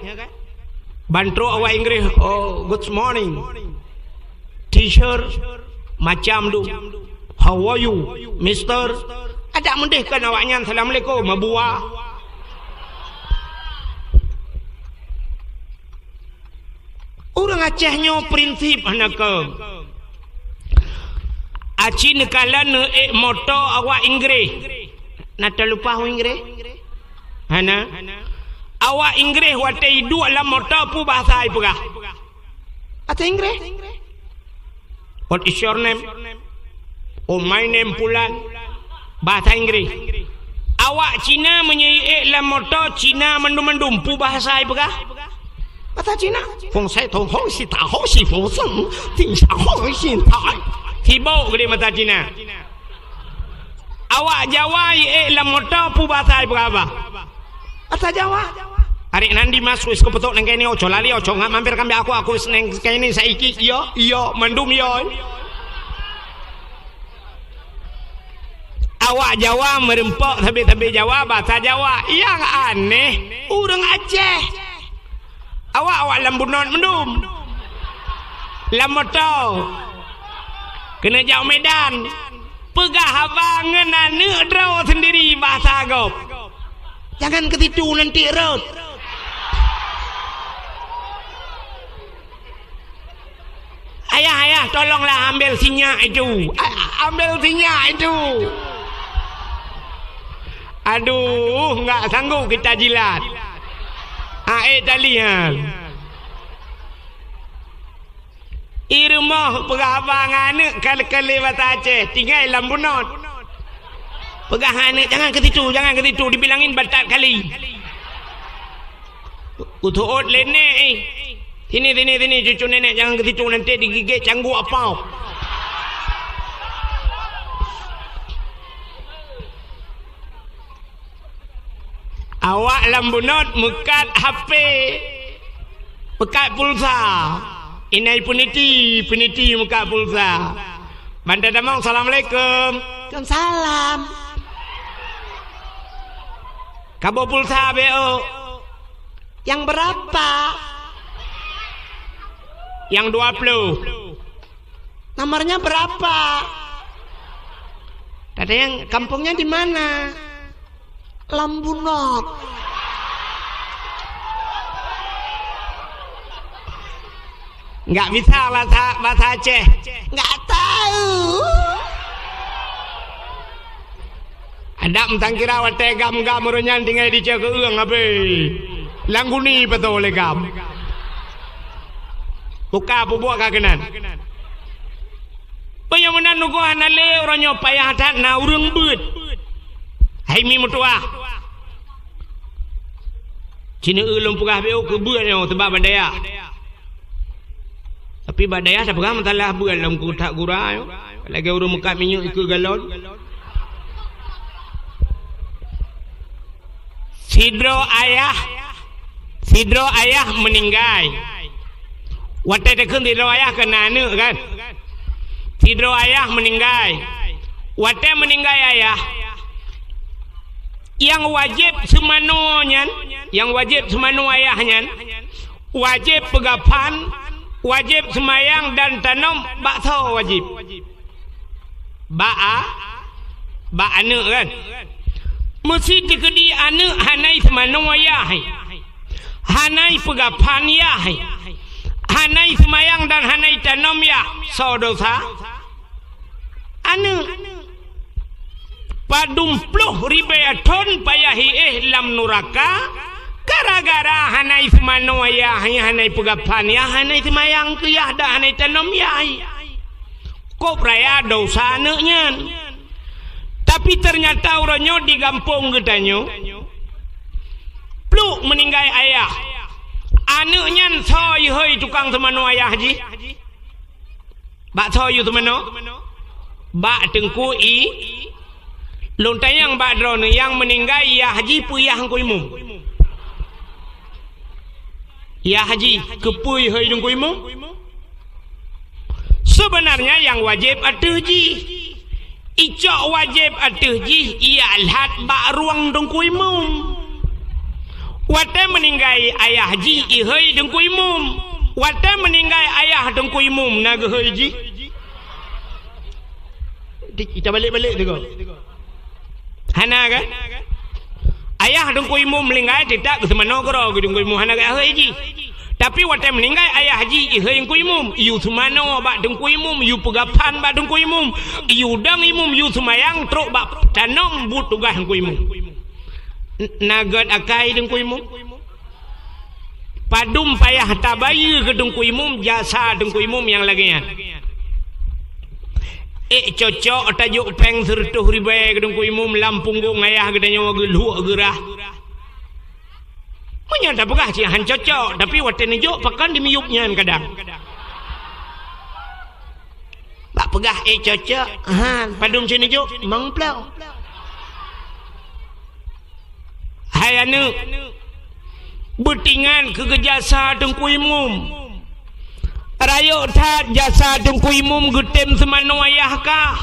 Ban trok awak Inggréh, "Oh, good morning, teacher," macam tu. "How are you, mister?" Adak meudeh kan awaknyan, "Assalamualaikum, Abuwa." Ureuëng Aceh nyoe prinsip hana keu. Aci neukalon neuék moto awak Inggréh. Na talupa ureuëng Inggréh? Hana. Awak Inggréh watée iduek lam moto peue bahasa ipeugah? Bahasa Inggréh. "What is your name?" "Oh, my name Pulan." Bahasa Inggréh. Awak Cina meunyoe iék lam moto Cina mandum-mandum peue bahasa ipeugah? Bahasa Cina. "Feng sai tong hong si ta ho si feng seng, ting sa ho si tai." Sibok geude mata Cina. Awak Jawa iék lam moto peue bahasa ipeugah? Bahasa Jawa. Arek nandi mas wis keupeutôk nang kayni oco lali oco ngat mampir kambek aku aku seneng kayni saiki iyo iyo mandum iyo. Awak Jawa meureumpok sabe-sabe Jawa bahasa Jawa. Nyang aneh ureuëng Aceh. Awak awak lam bunot mandum. Lam moto. Keuneuk jak u Medan. Peugah haba ngon aneuëk droe sendiri bahasa gob. Jangan ke situ nanti rot. Ayah, ayah, tolonglah ambil sinyak itu. A- ambil sinyak itu. Aduh, enggak sanggup kita jilat. Ae talian. I rumoh peugah haba ngon aneuëk kali-kali basa Aceh, tinggai lam bunot. Peugah ngon aneuëk, "Jangan ke situ, jangan ke situ," dibilangin batat kali. Uteuôt lé nek, eh. "Sini, sini, sini, cucu nenek, jangan ke situ, nanti digigit cangguek apau." Awak lam bunot meukat H P, meukat pulsa. Inai peuniti, peuniti meukat pulsa. Ban tatamong, "Assalamualaikum." "Waalaikumsalam." "Kaboh pulsa beu." "Yang berapa?" "Yang dua puluh." "Nomornya berapa?" "Tadi yang kampungnya di mana?" "Lam bunot." Enggak bisa bahasa, bahasa Aceh. Enggak tahu. Adak meutangkira watée gam-gam ureuëng nyan tinggai di ceukeue ureuëng habéh. Lam guni beutôi lé gam. Buka pubuak ka keunan. Peue nyang meunan nunggu hana lé uroe nyoe payah that na ureuëng beuet. Hai mi meutuah. Cina ulôn peugah beu keu beuet nyoe teuba bak dayah. Tapi bak dayah tapeugah masalah beuet lam kutak gura nyoe. Lagée ureuëng meukat minyeuk ikeue galon. Sidroe ayah, sidroe ayah meuninggai. Watée takheun sidroe ayah keu na aneuëk kan? Sidroe ayah meuninggai. Watée meuninggai ayah, nyang wajéb seumanoe nyan, nyang wajéb seumanoe ayah nyan, wajéb peugaphan, wajéb seumayang dan tanom baksoe wajéb. Bak a, bak aneuëk kan? Meusi teukeudi aneuëk hana seumanoe ayah, hana peugaphan ayah, hana seumayang dan hana tanom ayah, soe desya? Aneuëk. Padum ploh ribée thon payah iéh lam nuraka gara-gara hana seumanoe ayah, hana peugaphan ayah, hana seumayang keu ayah dan hana tanom ayah. Kôb raya desya aneuëk nyan. Tapi teunyata uroe nyoe di gampông geutanyoe, pluek meuninggai ayah. Aneuëk nyan soe yue hôi tukang seumanoe ayah jih? Bak soe yue seumanoe? Bak teungku i. Lôn tanyong bak droeneuh, nyang meuninggai yah jih peue yah Teungku Imum? Yah jih keupeue yue hôi Teungku Imum? Seubeunarnya nyang wajéb ateueh jih. Icok wajéb ateueh jih ialhat bak rueng Teungku Imum. Watée meuninggai ayah jih ihôi Teungku Imum. Watée meuninggai ayah Teungku Imum na geuhôi jih? Di-, kita balik-balik tu ko. Hana kan? Ayah Teungku Imum meuninggai, teutap geuseumanoe keudroe keu Teungku Imum, hana geuhôi jih. Tapi watée meuninggai ayah jih, ihôi Teungku Imum, yue seumanoe bak Teungku Imum, yue peugah phan bak Teungku Imum, yue dong Imum, yue seumayang trok bak tanom buet tugaih Teungku Imum. N-, na gét akai Teungku Imum? Padum payah tabayeue keu Teungku Imum jasa Teungku Imum nyang lagée nyan. Ék cocok tajok péng sireutôh ribée keu Teungku Imum lam punggong ayah geutanyoe geuluek geurah. Meunyoe tapeugah cit han cocok, tapi watée neujok pakon dimiyueb nyan kadang. Bak peugah ék cocok, han, padum cit neujok, mang ploh. Hai aneuëk, beutingat keu jasa Teungku Imum. Rayeuk that jasa Teungku Imum geutem seumanoe ayah kah.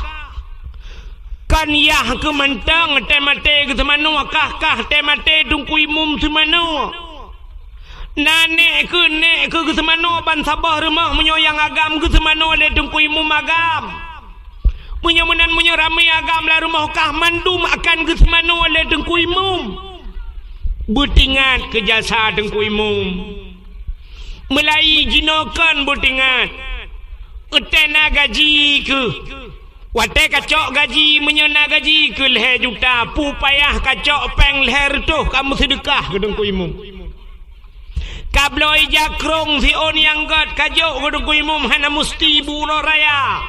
Kon yah keuh mantong tém maté geuseumanoe, kah-kah tém maté Teungku Imum seumanoe. Na nék keuh, nék keuh geuseumanoe ban saboh rumoh meunyoe nyang agam geuseumanoe lé Teungku Imum agam. Meunyoe meunan, meunyoe ramé agam lam rumoh kah, mandum akan geuseumanoe lé Teungku Imum. Beutingat keu jasa Teungku Imum. Meulayi jinoe kon beutingat. Watée na gaji keuh. Watée kacok gaji, meunyoe na gaji keuh lhée juta, peue payah kacok péng lhée reutôh kamoe seudeukah keu Teungku Imum. Kabloe ija krông siôn nyang gét kajok keu Teungku Imum, hana musti bu uroe raya.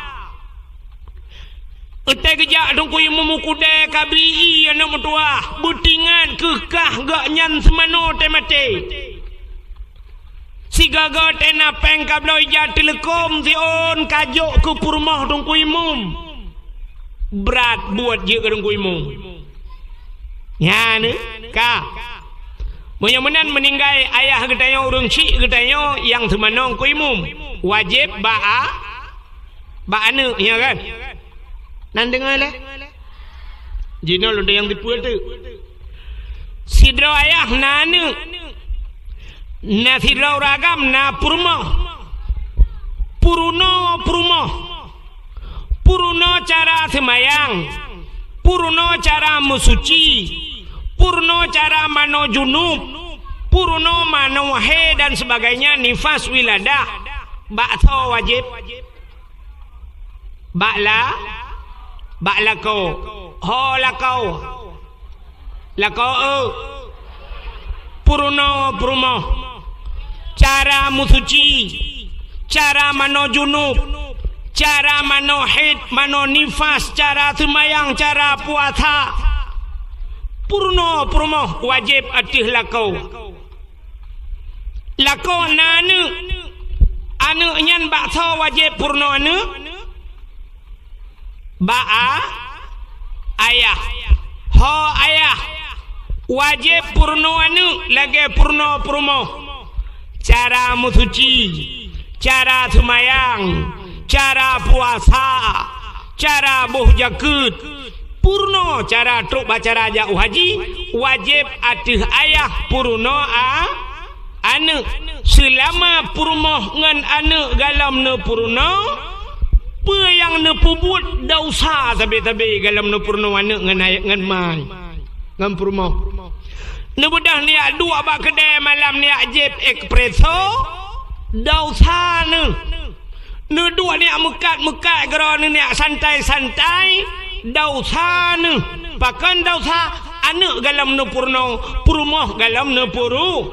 Watée geujak Teungku Imum u keudée kabri ié aneuëk meutuwah, beutingat keuh kah gobnyan seumanoe tém maté. Sigoe-goe tém na péng kabloe ija teuleukom siôn kajok keu peurumoh Teungku Imum. Brat buet jeuet keu Teungku Imum. Nyan ka. Meunyoe meunan meuninggai ayah geutanyoe, ureuëng chik geutanyoe nyang seumanoe Teungku Imum, wajéb bak a-, bak aneuëk, nyan kan? Nan deungoe lé? Jinoe lôn nyang dipeue teuk. Sidroe ayah na aneuëk. Na sidroe ureuëng agam na peurumoh. Peurunoe peurumoh. Peurunoe cara seumayang, peurunoe cara meusuci, peurunoe cara manoe junub, peurunoe manoe hé dan sebagainya, nifas, wiladah, bak soe wajéb? Bak la-, bak lakoe. Ho lakoe. Lakoe, peurunoe peurumoh, cara meusuci, cara manoe junub, cara manoe haid, manoe nifas, cara seumayang, cara puasa. Peurunoe peurumoh wajéb ateueh lakoe. Lakoe na aneuëk. Aneuëk nyan bak soe wajéb peurunoe aneuëk? Bak a-, ayah. Ho ayah, wajéb peurunoe aneuëk lagée peurunoe peurumoh. Cara meusuci, cara seumayang, cara puasa, cara boh jakeuet, peurunoe cara trok bak cara jak u haji, wajéb ateueh ayah peurunoe a-, aneuëk. Seulama peurumoh ngon aneuëk galom neupeurunoe, peue nyang neupeubuet desya sabe-sabe galom neupeurunoe aneuëk ngon ay-, ngon ma, ngon peurumoh. Neubeudôh neujak duek bak keudée malam, neujak jieb espresso, desya neuh. Neuduek neujak meukat-meukat keudroe neuh, neujak santai-santai, desya neuh. Pakon desya? Aneuëk galom neupeurunoe, peurumoh galom neupeuru-,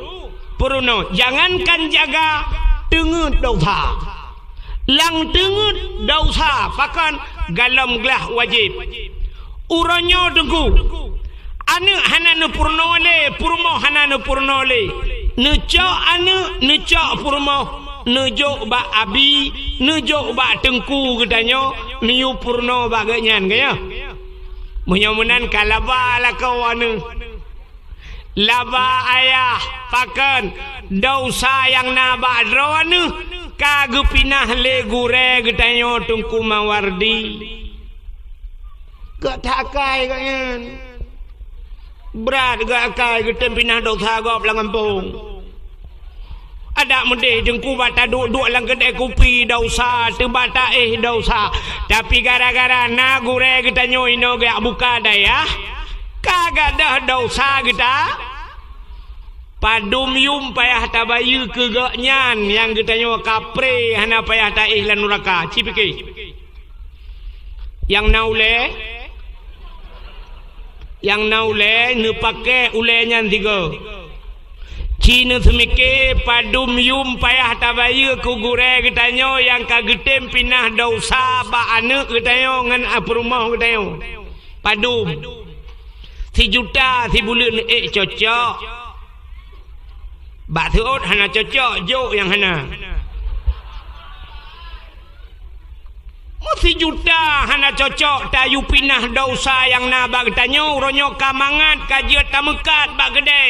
peurunoe. Jangankan jaga, teungeut desya. Lam teungeut desya, pakon? Golom glah wajéb. Uroe nyoe teungku, aneuk hana neupeurunoe lé, peurumoh hana neupeurunoe lé. Neucok aneuk, neucok peurumoh, neujok bak abi, neujok bak teungku geutanyoe, neuyue peurunoe bak geuhnyan, ka nyoe. Meunyoe meunan ka laba lakoe aneuk. Laba ayah, pakon? Desya nyang na bak droeneuh ka geupinah lé gurée geutanyoe Teungku Mawardi. Geutak akai gobnyan. Brat geutak akai geutem pinah desya gob lam gampông. Adak meudeh Teungku bak taduek-duek lam keudè kupi desya, teuba taéh desya. Tapi gara-gara na gurée geutanyoe inoe geujak buka dayah, ka gadôh desya geuta. Padum yum payah tabayeue keu gobnyan nyang geutanyoe kapré hana payah taéh lam nuraka. Ci pike. Nyang na ulée, nyang na ulée neupaké ulée nyan sigoe. Ci neuseumiké padum yum payah tabayeue keu gurée geutanyoe nyang ka geutem pinah desya bak aneuk geutanyoe ngon peurumoh geutanyoe. Padum? Sijuta sibuleuen ék cocok. Bak seuôt hana cocok, jok nyang hana. Meusijuta hana cocok tayue pinah desya nyang na bak geutanyoe, uroe nyoe ka mangat ka jeuet tameukat bak keudè.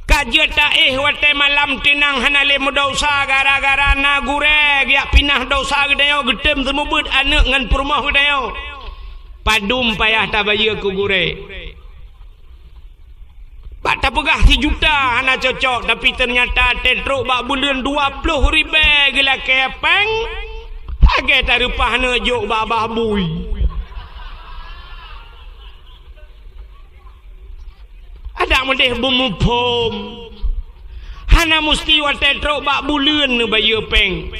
Ka jeuet taéh watée malam teunang hana lé meudesya gara-gara na gurée geujak pinah desya geutanyoe geutem seumeubeuet aneuk ngon peurumoh geutanyoe. Padum payah tabayeue keu gurée. Bak tapeugah sijuta hana cocok, tapi teunyata teutrok bak buleuen dua ploh ribée geulakée péng, lagée tareupah neujok bak babah bui. Adak meudeh beumuphom. Hana musti watée trok bak buleuen neubayeue péng.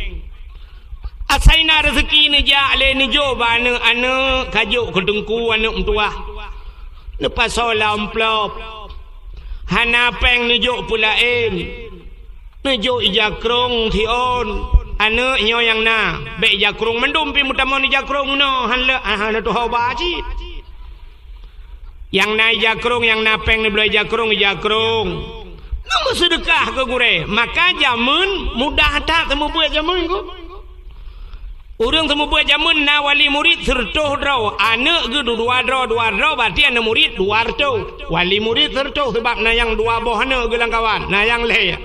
Asai na reuseuki neujak lé neujok bak aneuk-aneuk, ka jok keu teungku aneuk meutuwah. Neupasoe lam amplop. Hana péng neujok peulaén. Neujok ija krong siôn. Aneuk nyoe nyang na, bék ija krong mandum pih meutamong ija krong meunoe, hana lé, hana tuho ba cit. Nyang na ija krong, nyang na péng neubloe ija krong, ija krong. Neumeuseudekah keu gurée, maka jameun mudah that seumeubeuet jameun ku. Ureuëng seumeubeuet jameun na wali murit sireutôh droe, aneuk geuh dua droe, dua droe, berarti aneuk murit dua reutôh. Wali murit sireutôh, sabab na nyang dua boh aneuk geuh lam kawan, na nyang lhée.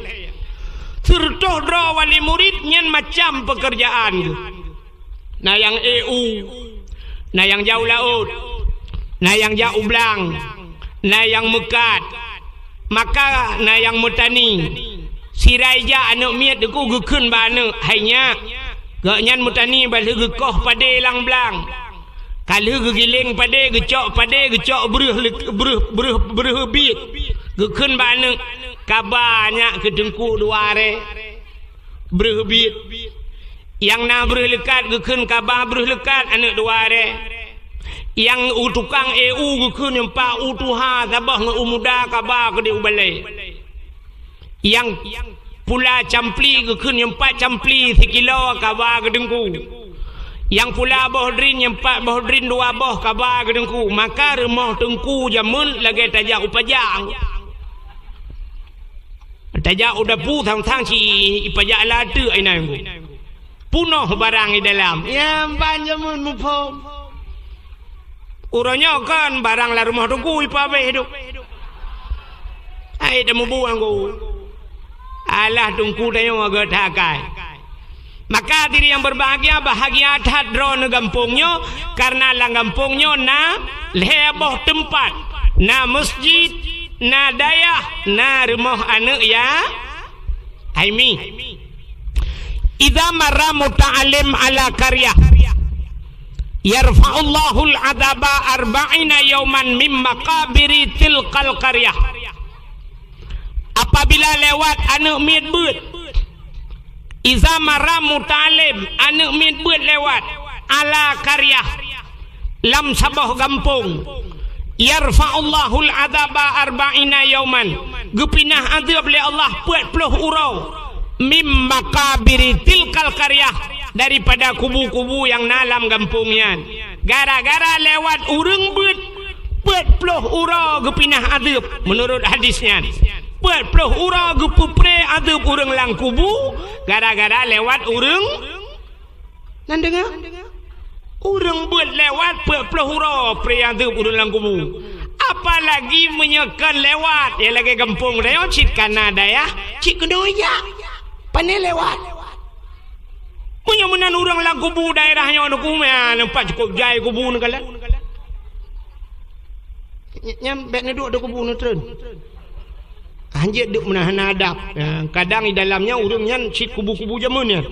Sireutôh droe wali murit nyan macam peukeurjaan geuh. Na nyang ék u, na nyang jak u laôt, na nyang jak u blang, na nyang meukat, maka na nyang meutani. Sira ija aneuk miet teungku geukheun bak aneuk, "Hai nyak, gobnyan meutani bah lheueh geukoh padé lam blang. Ka lheueh geugiléng padé, geucok padé, geucok breuh leu-, breuh, breuh, breuh biet." Geukheun bak aneuk, "Kaba nyak keu teungku dua arée." Breuh biet. Nyang na breuh leukat geukheun kaba breuh leukat aneuk dua arée. Nyang u tukang ék u geukheun nyang pat u tuha saboh ngon u muda kaba keudeh u balée. Nyang pula campli geukheun nyang pat campli sikilo kaba keu teungku. Nyang pula boh drin nyang pat boh drin dua boh kaba keu teungku. Maka rumoh teungku jameun lagée tajak u pajak. Tajak u dapu sang-sang ci ipajak lateuek inan ku. Punoh barang i dalam. Ya, ban jameun muphom. Uroe nyoe kon barang lam rumoh teungku ipabeh tu. Hai teumeubeuet ku. Alah teungku tanyoe agak that akai. Maka hadirin yang berbahagia, bahagia that droeneuh gampông nyoe, karena lam gampông nyoe na lhée boh teumpat, na masjid, na dayah, na rumoh aneuk ya-, hai mi. Idza marra muta'allim ala qaryah, yarfa'ullahul adzaba arba'ina yauman mim maqabiri tilkal qaryah. Apabila lewat aneuk miet beuet, Iza marra muta'allim, aneuk miet beuet lewat, ala qaryah, lam saboh gampông. Yarfa'ullahul adzaba arba'ina yauman, geupinah azeub lé Allah peuet ploh uroe. Mim maqabiri tilkal qaryah, daripada kubu-kubu nyang na lam gampông nyan. Gara-gara lewat ureuëng beuet, peuet ploh uroe geupinah adeueb, meunurot hadis nyan. Peuet ploh uroe geupeupré adeueb ureuëng lam kubu, gara-gara lewat ureuëng Nan deungoe? Ureuëng beuet lewat peuet ploh uroe pré adeueb ureuëng lam kubu. Apalagi meunyoe kon lewat, ya lagée gampông tanyoe cit kana dayah, cit keunoe jak. Pane lewat. Meunyoe meunan ureuëng lam kubu daerah nyoe neukumian, nampak cukup jai kubu neukalon. Nyan bék neuduek di kubu neutreun. Hanjeuet duek meunan hana adab. Ya, kadang di dalam nyan ureuëng nyan cit kubu-kubu jameun nyan.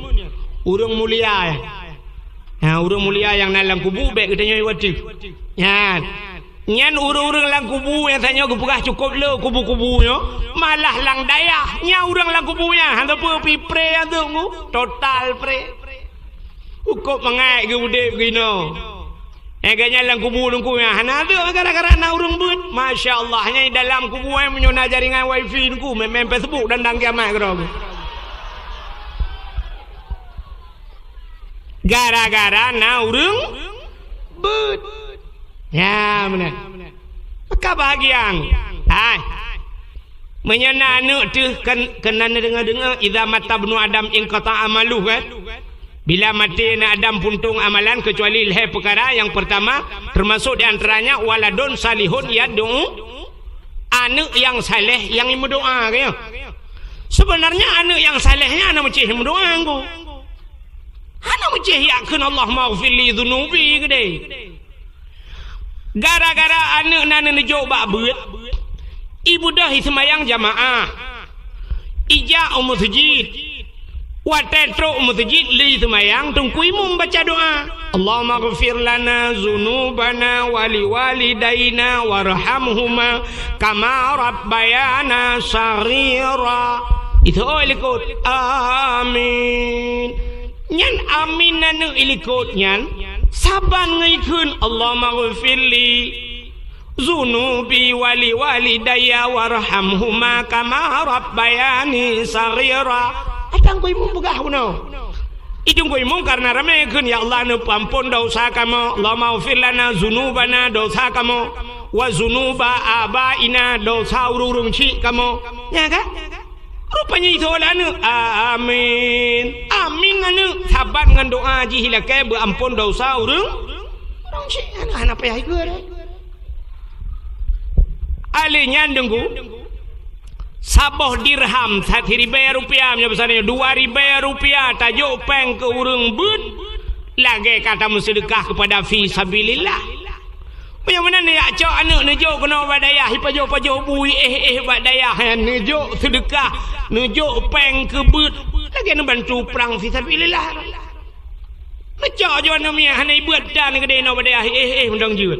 Ureuëng mulia nyan. Ya, ureuëng mulia nyang na lam kubu bék geutanyoe wateuh. Nyan. Nyan ureuëng-ureuëng lam kubu nyang tanyoe geupeugah cukup le kubu-kubu nyoe, malah lam dayah. Nyan ureuëng lam kubu nyan hana peue pi pré ateueh ngu, total pré. Ukop mangat geuudeb geuinoe. Eh, gobnyan lam kubu teungku nyan hana adeueb gara-gara na ureuëng beuet. Masya Allah, nyan dalam kubu nyan meunyoe na jaringan wifi teungku, main-main Facebook dan dang kiamat keudroe. Gara-gara na ureuëng beuet. Ya, meunan. Maka bahagian. Hai. Meunyoe na aneuëk teuh kon, keunan deungoe-deungoe, "Idza mata ibnu Adam inqata'a amaluh," kan? Bila maté aneuëk Adam puntông amalan keucuali lhée peukara, nyang peurtama, teumasok di antaranya waladun salihun yad'u, aneuëk nyang saleh nyang meudoá, kan? Seubeunarnya aneuëk nyang saleh nyan hana meucéh meudoá, kan? Hana meucéh yakheun, "Allahummaghfir li dzunubi," keudeh. Gara-gara aneuëk nan neujok bak beuet, ibeudôh iseumayang jamaah, ijak u meuseujid. Watée trok u meuseujid lé seumayang, teungku imum baca doá, "Allahummaghfir lana dzunubana wa liwalidaina warhamhuma kama rabbayana shaghira." Itu oh likot. Amin. Nyan amin aneuëk ilikot nyan, saban ngon ikheun, "Allahummaghfirli dzunubi wa liwalidayya warhamhuma kama rabbayani shaghira." Atang ku imum peugah bunoe. Idong ku imum karena ramé kheun, "Ya Allah, neupeuampon dosa kamoe, Allahummaghfir lana dzunubana, dosa kamoe, wa dzunuba abaina, dosa ureuëng-ureuëng chik kamoe." Nya kan? Rupanya itu oleh aneuëk. Amin. Amin aneuëk. Saban ngon doá jih ilakée beuampon dosa ureuëng. Ureuëng chik aneuëk hana payah ikeu. Alé nyan deungku. Saboh dirham, siribée rupiah, meunyoe bahasa nyoe, dua ribée rupiah tajok péng keu ureuëng beuet, lagée ka tameuseudeukah keupada fi sabilillah. Meunyoe meunan neujak cok aneuëk neujok keunoe bak dayah, ipajoh-pajoh bui éh-éh bak dayah, neujok seudeukah, neujok péng keu beuet, lagée neubantu prang fi sabilillah. Neucok jo aneuëk miet hana ibeuet tan keudeh inoe bak dayah, éh-éh meudong jeuet.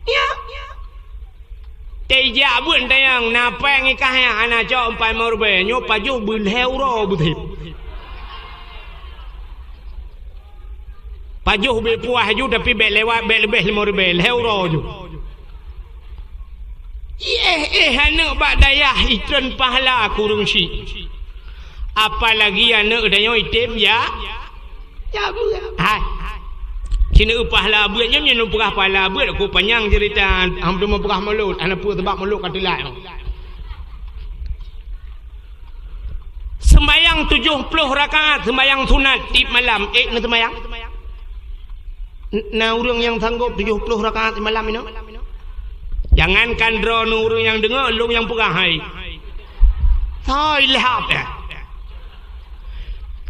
Ya. Teuh jak beuet tanyong, na péng ikah nyan hana cok empat limong ribée, nyoe pajoh beu lhée uroe beutheb. Pajoh beu puah ju, tapi bék lewat, bék leubeh limong ribée, lhée uroe ju. Iéh-éh aneuëk bak dayah itreun pahala keu ureuëng chik. Apalagi aneuëk tanyoe item ya, ya beuet. Hai. Sineuk pahala beuet nyoe, nyoe peugah pahala beuet, aku panyang cerita, hana peue peugah mulot, hana peue sabab mulot ka teulat. Seumayang tujoh ploh rakaat, seumayang sunat tieb malam, ék neuseumayang? N-, na ureuëng nyang sanggop tujoh ploh rakaat malam inoe? Jangankan droeneuh ureuëng nyang deungoe, lôn nyang peugah hai. Hai, lhab ya.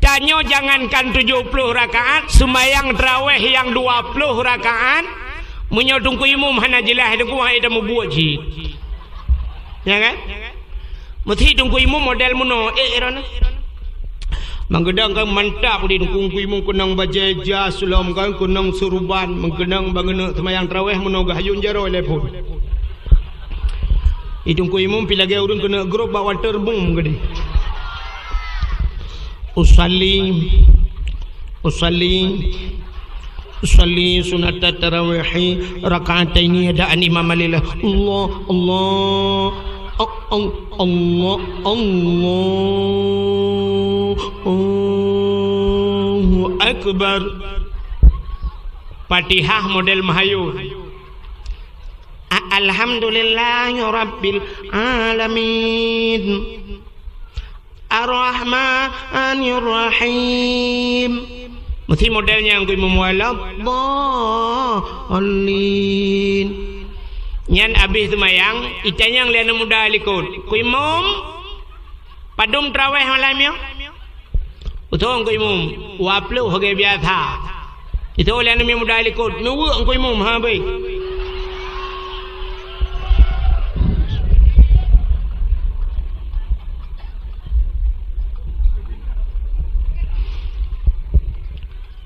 Tanyoe jangankan tujoh ploh rakaat, seumayang tarawih nyang dua ploh rakaat, meunyoe teungku imum hana jeulaih deungoe, hai dah meubuet jih. Ya kan? Meusi teungku imum model meunoe, éh, droeneuh. Meukeudong kan mantap di teungku imum keunong bajée jas lom kan, keunong suruban, meukeudong bangeuneuek seumayang tarawih meunoe geuhayun jaroe lé phon. Di teungku imum pi lagée ureuëng keuneuk grop bak waterboom keudeh. Usalli, usalli, usalli sunata tarawihi rak'ataini adaan imaman lillah. Allah, Allah, Allah, Allah. Akbar. Fatihah model Mahayun. A-, Alhamdulillahirabbil alamin. Ar-Rahmanir Rahim. Meusti model nyan keu imum, waladdallin. Nyan abéh seumayang, itanyong lé aneuk muda likot, "Keu imum, padum traweh malam nyoe?" "Beutôi, Teungku Imum, dua ploh lagèe biasa." Itu lé aneuk muda likot, "Neuweuek Teungku Imum, ha, beuh."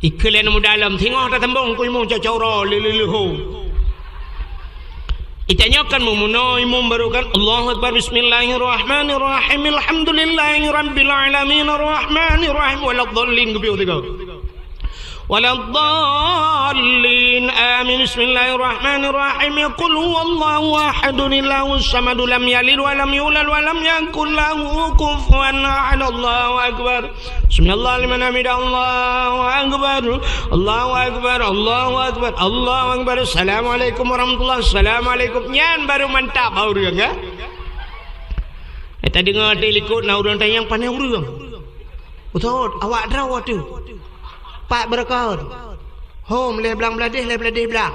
Ikheun lé aneuk muda lom, "Singoh tasambong Teungku Imum, cok-cok uroe, lé-lé-lé ho." Itanyong kan meumeunoe imum baru kan, "Allahu Akbar, bismillahirrahmanirrahim, alhamdulillahirabbil alamin, arrahmanirrahim, waladdallin," geupiôh tiga. "Waladdallin, amin, bismillahirrahmanirrahim, qul huwallahu ahadun, Allahus samad, lam yalid wa lam yulad, wa lam yakul lahu kufuwan ahad, Allahu Akbar." Sami'allahu liman hamidah, Allahu Akbar, Allahu Akbar, Allahu Akbar, Allahu Akbar. Assalamualaikum warahmatullah, assalamualaikum. Nyan baru mantap bak ureueng, ya. Eh, tadeungoe di likot na ureueng tanyong, "Pané ureueng?" "Beutôi, awak droe teuh. Pat beureukat. Hom, lhèe blang bladeh, lhèe bladeh blang."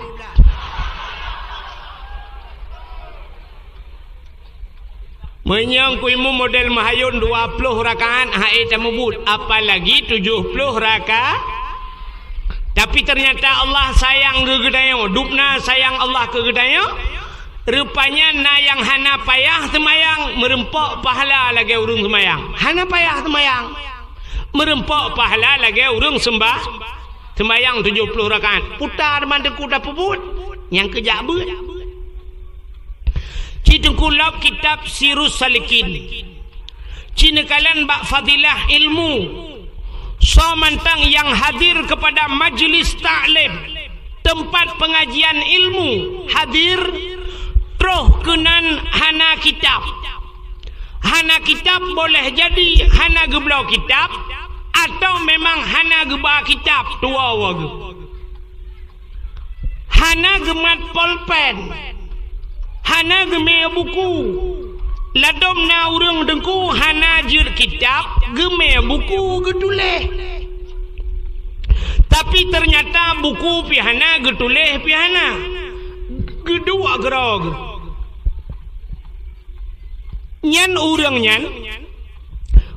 Meunyoe Teungku Imum model Mahayun dua ploh rakaat han ék tamubuet, apalagi tujoh ploh raka-, tapi ternyata Allah sayang keu geutanyoe, dubna sayang Allah keu geutanyoe, rupanya na nyang hana payah seumayang, meureumpok pahala lagèe ureueng seumayang. Hana payah seumayang, meureumpok pahala lagèe ureueng seumbah-, seumayang tujoh ploh rakaat. Puta teuma Teungku tapeubuet, nyang keu jak beuet. Ci Teungku lôb kitab Sirus Salikin. Ci neukalon bak fadilah ilmu. Soe mantong nyang hadir kepada majlis taklim, teumpat pengajian ilmu, hadir, troh keunan hana kitab. Hana kitab boleh jadi hana geubloe kitab, atau memang hana geuba kitab, tuwoe geuh. Hana geumat polpen, hana geumè buku. Ladôm na ureueng Teungku hana jeuet kitab, geumè buku geutuléh. Tapi ternyata buku pih hana, geutuléh pih hana. Geuduek keudroe geuh. Nyan ureueng nyan,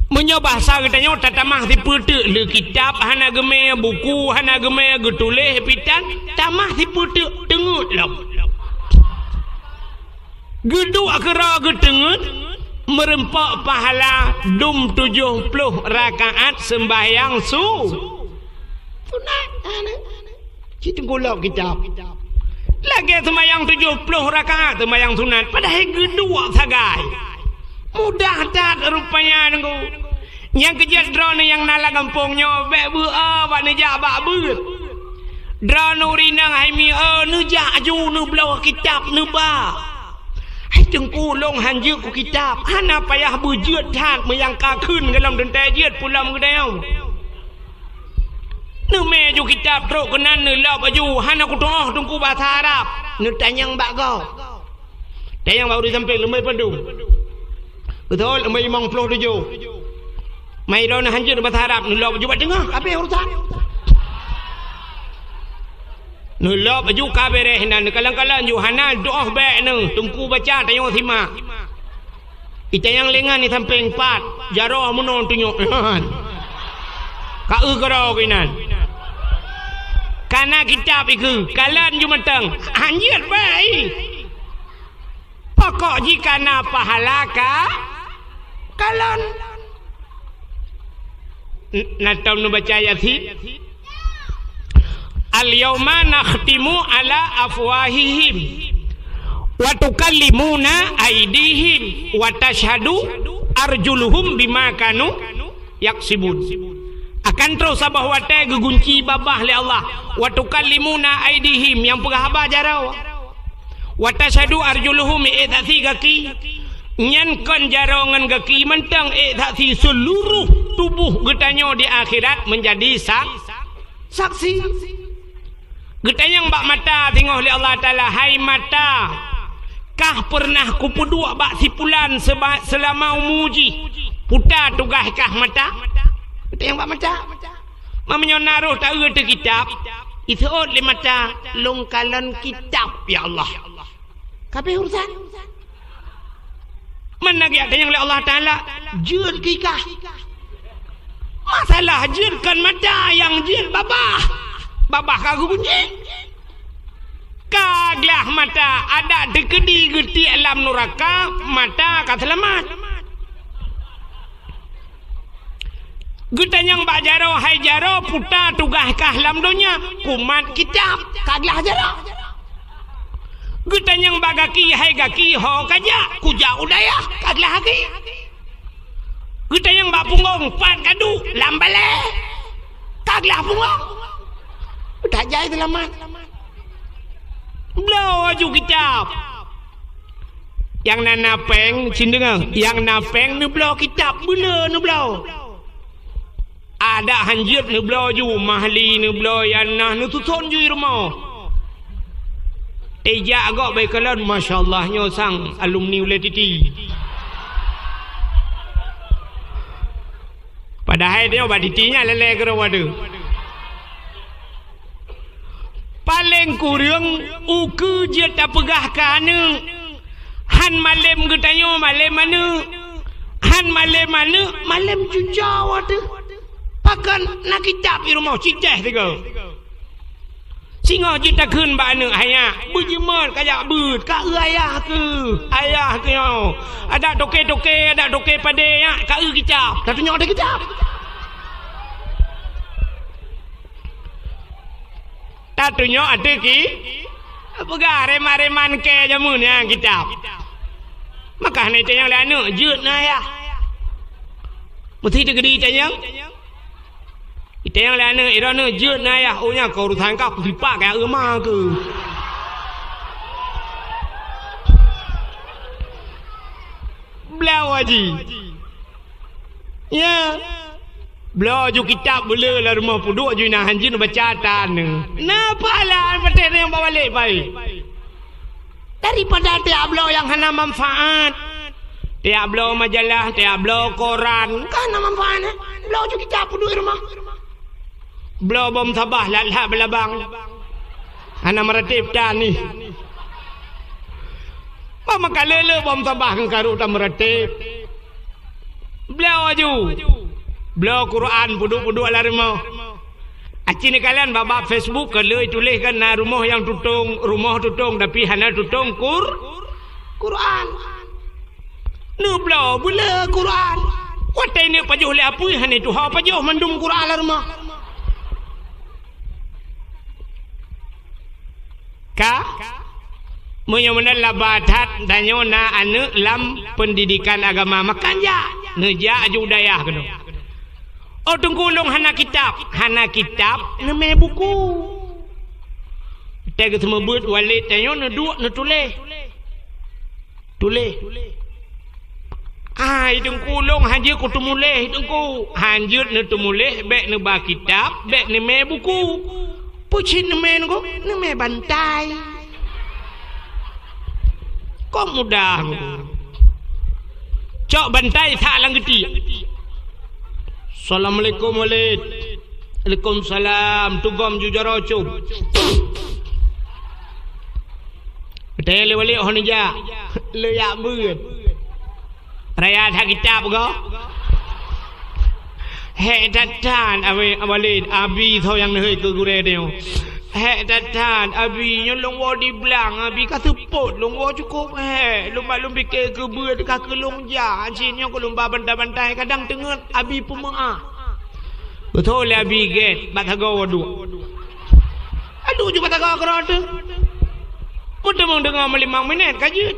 meunyoe bahasa geutanyoe, tatamah sipeuteuk, le kitab hana geumè, buku hana geumè, geutuléh pih tan, tamah sipeuteuk, teungeut lom. Geuduek keudroe geuh teungeut, meureumpok pahala dum tujoh ploh rakaat seumbahyang su-, sunat. Ci Teungku lôb kitab. Lagèe seumayang tujoh ploh rakaat seumayang sunat, padahai geuduek sagai. Mudah that rupanya Teungku. Nyang keujeuet droeneuh nyang na lam gampông nyoe, bèk beu-o bak neujak bak beuet. Droeneuh ureueng inong hai mi-o neujak aju neubloe kitab neuba. Hai Teungku, lôn han jeuet keu kitab, hana payah beujeuet that meunyo ka kheun gohlom teuntèe jeuet pulang geutanyoe. Neumè ju kitab trok keunan neulôb aju, hana kutu'oh Teungku bahasa Arab, neutanyong bak gob. Tanyong bak ureueng sampéng, leumèe padum? Beutôi, leumèe limong ploh tujoh. Mai droeneuh han jeuet bahasa Arab, neulôb aju bak teungoh, habéh urusan. Neulôb aju ka bèrèh nan, neukalon-kalon ju hana tu'oh bèk neuh, Teungku baca tanyoe simak. Itanyong lé ngon di sampéng pat, jaroe meunoe tunyok. Ka eu keudroe keunan. Kana kitab ikeue, kalon ju mantong. Han jeuet bèk. Pokok jih kana pahala ka kalon. N-, na tom neubaca Yasin. "Al-yauma nakhtimu ala afwahihim, wa tukallimuna aidihim, wa tashhadu arjuluhum bima kanu yaksibun." Akan troh saboh watèe geugunci babah lé Allah. "Wa tukallimuna aidihim," nyang peugah haba jaroe. "Wa tashhadu arjuluhum," ék saksi gaki. Nyan kon jaroe ngon gaki mantong, ék saksi seuluruh tuboh geutanyoe di akhirat meunjadi sa-, Saksi. Geutanyong bak mata singoh lé Allah Taala, "Hai mata, kah peureunah kupeuduek bak si pulan seba-, seulama umu jih? Peue tugaih kah mata?" Geutanyong bak mata. Meunyoe na roh taeu teuh kitab, iseuôt lé mata, "Lôn kalon kitab, ya Allah." Ka abéh urusan. Meunan geutanyong lé Allah Taala, "Jeuet keu kah?" Masalah jeuet kon mata, nyang jeuet babah. Babah ka geugunci. Ka glah mata, adak teukeudi geutiek lam nuraka, mata ka seulamat. Geutanyong bak jaroe, "Hai jaroe, peue tugaih kah lam donya?" "Kumat kitab." Ka glah jaroe. Geutanyong bak gaki, "Hai gaki, ho kajak?" "Kujak u dayah." Ka glah gaki. Geutanyong bak punggong, "Pat kaduek?" "Lam balée." Ka glah punggong. Ka jai seulamat. Bloe laju kitab. Nyang na, na péng, cit deungoe. Nyang na péng neubloe kitab, beuleu neubloe. Adak hanjeuet neubloe ju, mahli neubloe, nyang na neususon ju i rumoh. Teuh jak gob bak ikalon, masya Allah, nyoe sang alumni ulée titi. Padahai nyoe bak titi nyan lé-lé keudroe wadeue. Paleng kureueng ukeue jeuet tapeugah keu aneuk, han malem geutanyoe malem aneuk, han malem aneuk malem cucoe teuh. Pakon na kitab i rumoh cit teuh sigoe. Singoh jeuet takheun bak aneuk, "Hai nyak, beujeumot kajak beuet, ka eu ayah keuh, ayah keuh nyoe. Adak toke-toke, adak toke padé nyak, ka eu kitab." Tatunyok teuh kitab. Tatunyok ateueh ki, peugah reman-reman kée jameun nyan kitab. Maka hana itanyong lé aneuk, jeuet na ayah. Meusti teukeudi itanyong. Itanyong lé aneuk, "Droeneuh jeuet na ayah?" "Oh, nyan keu urusan kah, kusipak keu eu ma keuh." Bloe laju. Ya. Bloe laju kitab beuleu lam rumoh peuduek ju inan hanjeuet neubaca tan. Na pahala patéh nyang babalek baik. Daripada tiak bloe nyang hana manfaat. Tiak bloe majalah, tiak bloe koran, ka hana manfaat, eh? Bloe laju kitab peuduek rumoh. Bloe bom sabah lat-lat beulabang. Hana meuratéb tan nih. Bah meukaleuleuk bom sabah ngon karu tameuratéb. Bloe laju. Bloe Quran peuduek-peuduek lam rumoh. Aci neukalon bak-bak Facebook ka lheueh tuléh kan na rumoh nyang tutong, rumoh tutong tapi hana tutong Qur-, Quran. Neubloe beuleu Quran. Watée neuk pajoh lé apui hana tuha pajoh mandum Quran lam rumoh. Ka? Meunyoe meunan laba that tanyoe na aneuk lam peundidikan agama, maka jak, neujak aju dayah keunoe. "Oh, Teungku, lôn hana kitab." "Hana kitab, neumé buku." Teuh geuseumeubeuet Walid tanyoe neuduek neutuléh. Tuléh. "Ai, Teungku, lôn hanjeuet kuteumuléh, Teungku." "Hanjeuet neuteumuléh, bék neuba kitab, bék neumé buku." "Peue cit neumé, Teungku?" "Neumé bantai." Kok mudah, Teungku. Cok bantai that lam geutiek. "Assalamualaikum, Walid." "Waalaikumsalam." Tugom ju jaroe cub. Watée lé Walid hana jak, lé jak beuet. Raya that kitab goe. Hék that-that, Abi, Walid, Abi soe nyang neuhôi keu gurée tanyoe. Hék that-that, Abi, nyoe lôn woe di blang, Abi ka seupôt, lôn woe cukôp hék, lôn ba lôn pike keu beuet ka keu lôn jak, cit nyoe keu lôn ba bantai-bantai, kadang teungeut Abi peumeuáh. Beutôi lé Abi gét, bak sagoe woe duek. Aduh, ju bak sagoe keudroe teuh. Meuteumong deungoe meulimong minét ka jeuet.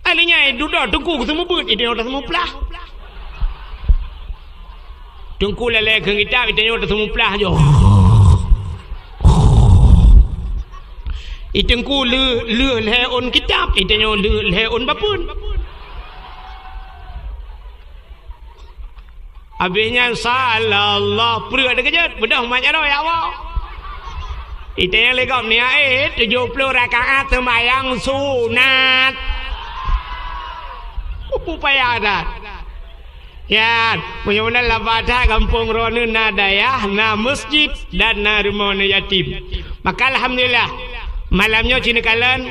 Ai lheueh nyan dudoe Teungku geuseumeubeuet, idéh nyoe taseumeuplah. Teungku lalée kheun kitab, idéh nyoe taseumeuplah joh. I Teungku lheueh, lheueh lhée ôn kitab, idéh nyoe lheueh lhée ôn bapeuen. Habéh nyan, sallallahu, peureuet teukeujot, beudôh mat jaroe, ya Allah. Itanyong lé gob nyan, eh, tujoh ploh rakaat seumayang sunat. Upaya that. Nyan, meunyoe meunan laba that gampông droeneuh na dayah, na masjid, dan na rumoh aneuk yatim. Maka alhamdulillah, malam nyoe ci neukalon,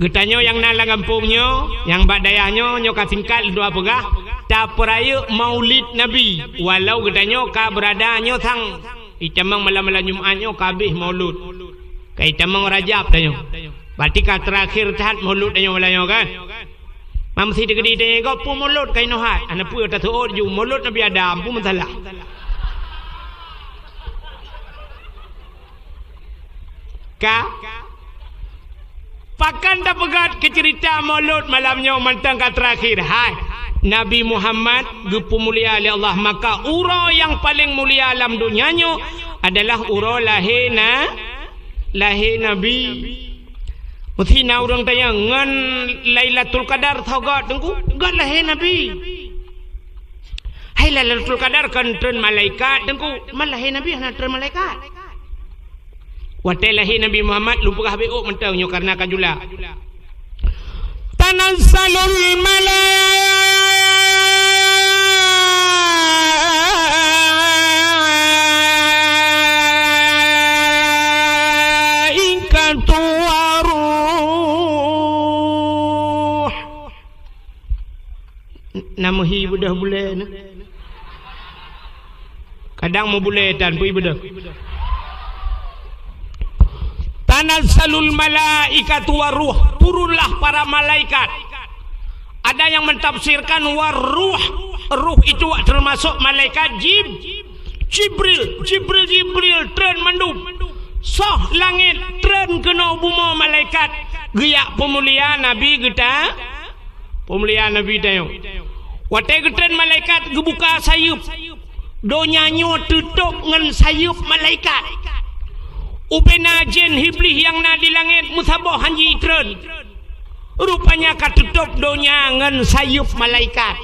geutanyoe nyang na lam gampông nyoe, nyang bak dayah nyoe, nyoe ka singkat lôn dua peugah, tapeurayeuk Maulid Nabi. Walau geutanyoe ka beurada nyoe sang, itamong malam-malam Jumat nyoe ka habéh Maulud. Ka itamong Rajab tanyoe. Berarti ka teurakhir that Maulud tanyoe malam nyoe kan? Mam si teukeudi tanyoe gob peue Maulud ka inoe hat. Hana peue taseuôt ju Maulud Nabi Adam, peue masalah? Ka? Pakon tapeugét keu ceurita Maulud malam nyoe mantong ka teurakhir? Hai, Nabi Muhammad geupeumulia lé Allah, maka uroe nyang paleng mulia lam donya nyoe adalah uroe lahé na, lahé Nabi. Meusi na ureuëng tanyong, "Ngon Lailatul Qadar soe göt, Teungku?" Göt lahé Nabi. Hai, Lailatul Qadar kon treun malaikat, Teungku. Man lahé Nabi hana treun malaikat. Watée lahé Nabi Muhammad, lôn peugah habéh ôk mantong nyoe kareuna ka jula. Tanazzalul malaikatu waruh. Na meuhi beudôh bulée na. Kadang meubulée tan pui beudôh. Tanazzalul malaikatu waruh, turunlah para malaikat. Ada yang mentafsirkan waruh, ruh itu termasuk malaikat Jib-, Jibril, Jibril, Jibril treun mandum. Soh langét treun keunoe bumoe malaikat geujak peumulia Nabi geuta. Peumulia Nabi tanyoe. Watée geutreun malaikat geubuka sayeuep, donya nyoe teutôb ngon sayeuep malaikat. Ubena jén Iblih nyang na di langét meusaboh hanji treun. Rupanya ka teutôb donya ngon sayeuep malaikat.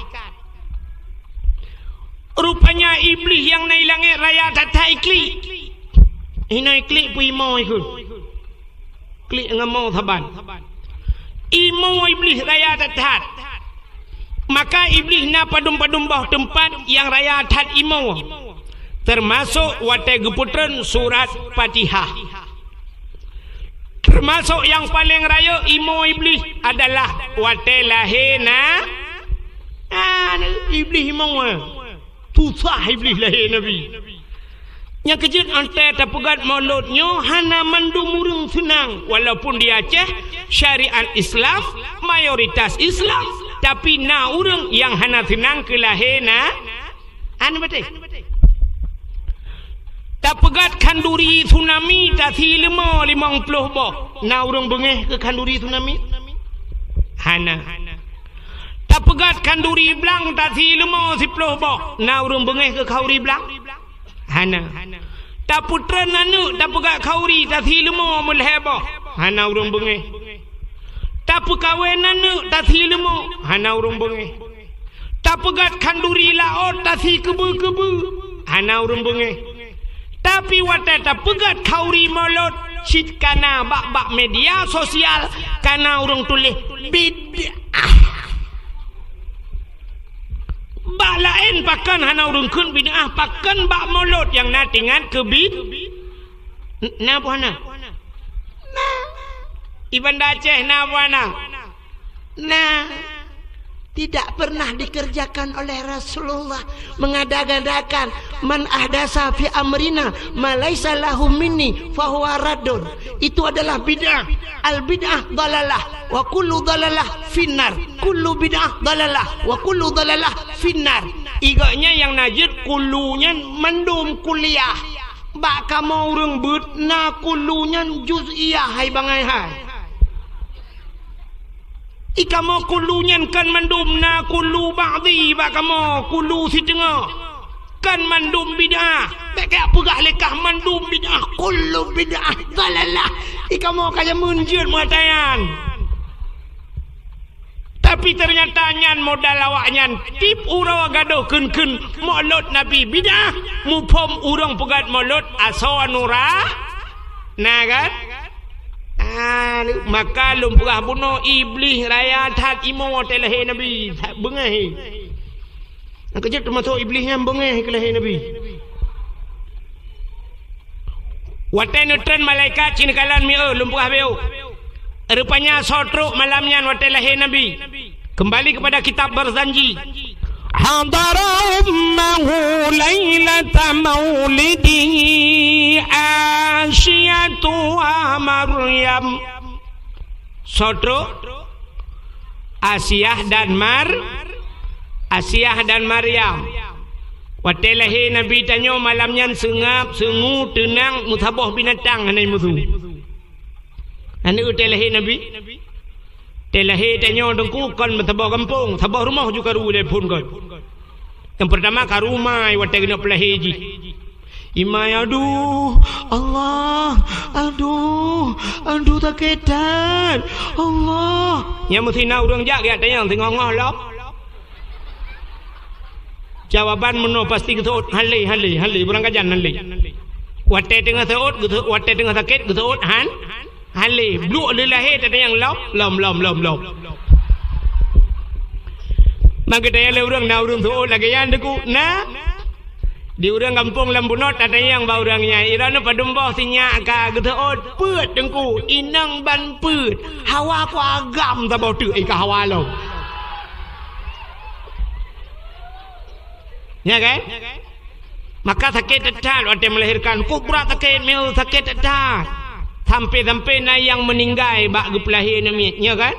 Rupanya Iblih nyang na di langét raya that-that iklik. Hinoe iklik peuimoe ikheun. Klik ngon mo saban. Imoe Iblih raya that-that. Maka Iblih na padum-padum boh teumpat nyang raya that imoe, teumasok watée geupeutreun surat Fatihah. Teumasok nyang paleng rayeuk imoe Iblih adalah watée lahé na, na Iblih imoe. Susah Iblih lahé Nabi. Nyang keujeuet, watée tapeugét Maulud nyoe hana mandum ureuëng seunang, walaupun di Aceh syariat Islam, mayoritas Islam, tapi na ureuëng nyang hana seunang keu lahé na, hana beutôi. Tapeugét khanduri tsunami tasi leumo limong ploh boh, na ureuëng beungéh keu khanduri tsunami? Hana. Tapeugét khanduri blang tasi leumo siploh boh, na ureuëng beungéh keu khauri blang? Hana. Tapeutreun aneuëk tapeugét khauri tasi leumo meulhée boh, hana ureuëng beungéh. Tapeukawen aneuëk tasi leumo, hana ureuëng beungéh. Tapeugét khanduri laôt tasi keubeu-keubeu, hana ureuëng beungéh. Tapi watée tapeugét khauri Maulud, cit kana bak-bak media sosial kana ureuëng tuléh bid'ah. Bak laén pakon hana ureuëng kheun bid'ah, pakon bak Maulud nyang na teuingat keu bid-, na peue hana? Na. Di Banda Aceh na peue hana? Nah, tidak pernah dikerjakan oleh Rasulullah, mengada-adakan, "Man ahdasa fi amrina ma laisa lahu minni fahuwa raddun." Itu adalah bid'ah. Al bid'ah dalalah, wa kullu dalalah finnar. Kullu bid'ah dalalah, wa kullu dalalah finnar. Igaknya nyang na jeuet kullu nyan mandum kuliah. Bak kamoe ureuëng beuet na kullu nyan juz'iyah hai bangai hai. Di kamoe kullu nyan kon mandum, na kullu ba'dhi bak kamoe, kullu siteungoh. Kon mandum bid'ah. Bék kajak peugah lé kah mandum bid'ah, kullu bid'ah dalalah. Di kamoe ka jameun jeuet meuatayan. Tapi Tapi ternyata nyan modal awaknyan tiep uroe gadôh kheun-kheun Maulud Nabi bid'ah, muphom ureuëng peugét Maulud asoe nura, na kan? Ah, maka lôn peugah bunoe Iblih raya that imo watée lahé Nabi, beungéh. Nyang keujeuet teumasok Iblih nyan beungéh keu lahé Nabi. Watée neutreun malaikat ci neukalon mieu lôn peugah beu. Rupanya soe trok malam nyan watée lahé Nabi. Kembali kepada kitab Barzanji. Hadara ummahu lailata maulidihi Asyatu wa Maryam. Soe trok? Asiah dan Mar-, Asiah dan Maryam. Watée lahé Nabi tanyoe malam nyan seungab, seungue, teunang, meusaboh binatang hana musu. Aneuk watée lahé Nabi. Watée lahé tanyoe Teungku kon meusaboh gampông, saboh rumoh ju karu lé phon kon. Nyang peurtama karu mai watée keuneuk peulahé jih. Imai, "Aduh, Allah, aduh, aduh, sakét that, Allah." Nyang meusinan ureuëng jak geutanyong teungoh-ngoh lom. Jawaban meunoe pasti geuseuôt, "Hale, hale, hale, beurangkajan hale." Watée teungoh seuôt, geuseuôt, watée teungoh sakét, geuseuôt han, hale. Bluek lé lahé tatanyong lom, lom, lom, lom, lom. Maka tanyong lé ureuëng, na ureuëng seuôt lagée nyan Teungku? Na. Di ureuëng gampông lam bunoe tatanyong bak ureuëng nyan, "Droeneuh padum boh sinyak ka geuseuôt?" "Peuet Teungku, inong ban peuet. Hawa ku agam saboh teuk i ka hawa lom." Nya kan? Maka sakét that watée melahirkan. Kok brat sakét, meu sakét that. Sampai-sampai na nyang meuninggai bak geupeulahé aneuk miet, nya kan?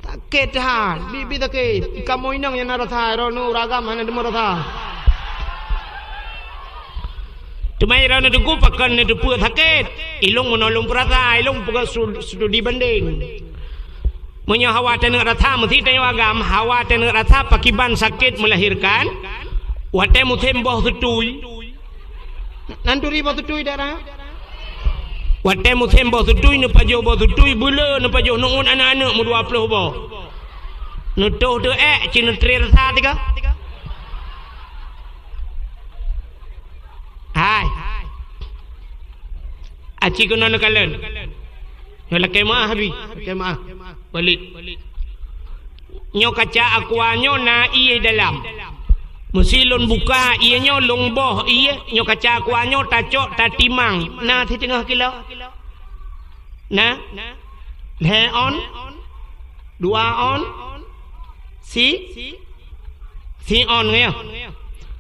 Sakét that, bi-bi sakét. Kamoe inong nyang na rasa, droeneuh ureuëng agam hana teumeu rasa. Teuma droeneuh Teungku pakon neuteupeue sakét. Ilong meunolong peurasa, ilong peugah su-, studi banding. Meunyoe hawa taneuk rasa, meusti tanyoe agam, hawa taneuk rasa pakiban sakét melahirkan, watée musém boh seutui. Nan turi boh seutui daerah? Watée musém boh seutui, neupajoh boh seutui, beuleu neupajoh, neuôt aneuk-aneuk meudua ploh boh. Neutoh teuh ék, ci neutré rasa tiga. Hai. Aci keunoe neukalon. Nyoe lakée meuáh, Abi. Lakée meuáh. Balék. Nyoe kaca aqua nyoe na ié dalam. Meusi lôn buka ié nyoe, lôn boh ié, nyoe kaca aqua nyoe tacok tatimang. Na siteungoh kilo. Na? Lhée on? Dua on? Si? Si on nyoe.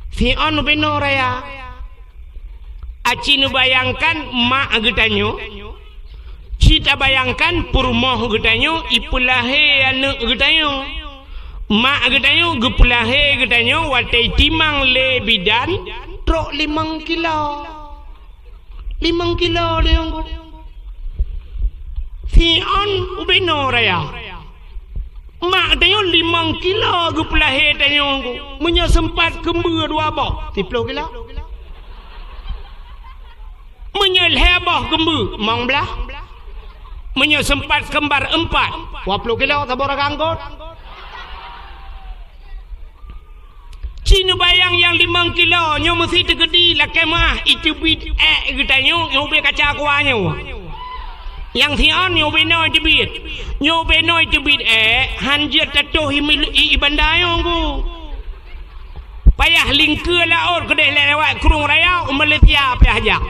Si on ubenoe raya. Aci neubayangkan mak geutanyoe, ci tabayangkan peurumoh geutanyoe ipeulahé aneuk geutanyoe. Mak geutanyoe geupeulahé geutanyoe watée itimang lé bidan trok limong kilo. Limong kilo lé Teungku. Si on ubenoe raya. Mak tanyoe limong kilo geupeulahé tanyoe Teungku. Meunyoe seumpat keumbeue dua boh, siploh kilo. Meunyoe lhée boh keumbeue, limong blaih. Meunyoe seumpat keumbar eumpat, dua ploh kilo saboh ragam kot. Ci neubayang nyang limong kilo nyoe meusi teukeudi lakée meuáh iteubiet ék geutanyoe, nyoe ubé kaca aqua nyoe. Nyang si on nyoe ubenoe iteubiet. Nyoe ubenoe iteubiet ék, han jeuet tatoh i mil-, i, i banda nyoe Teungku. Payah lingkeue laôt keudeh lewat Krueng Raya u Malaysia payah jak.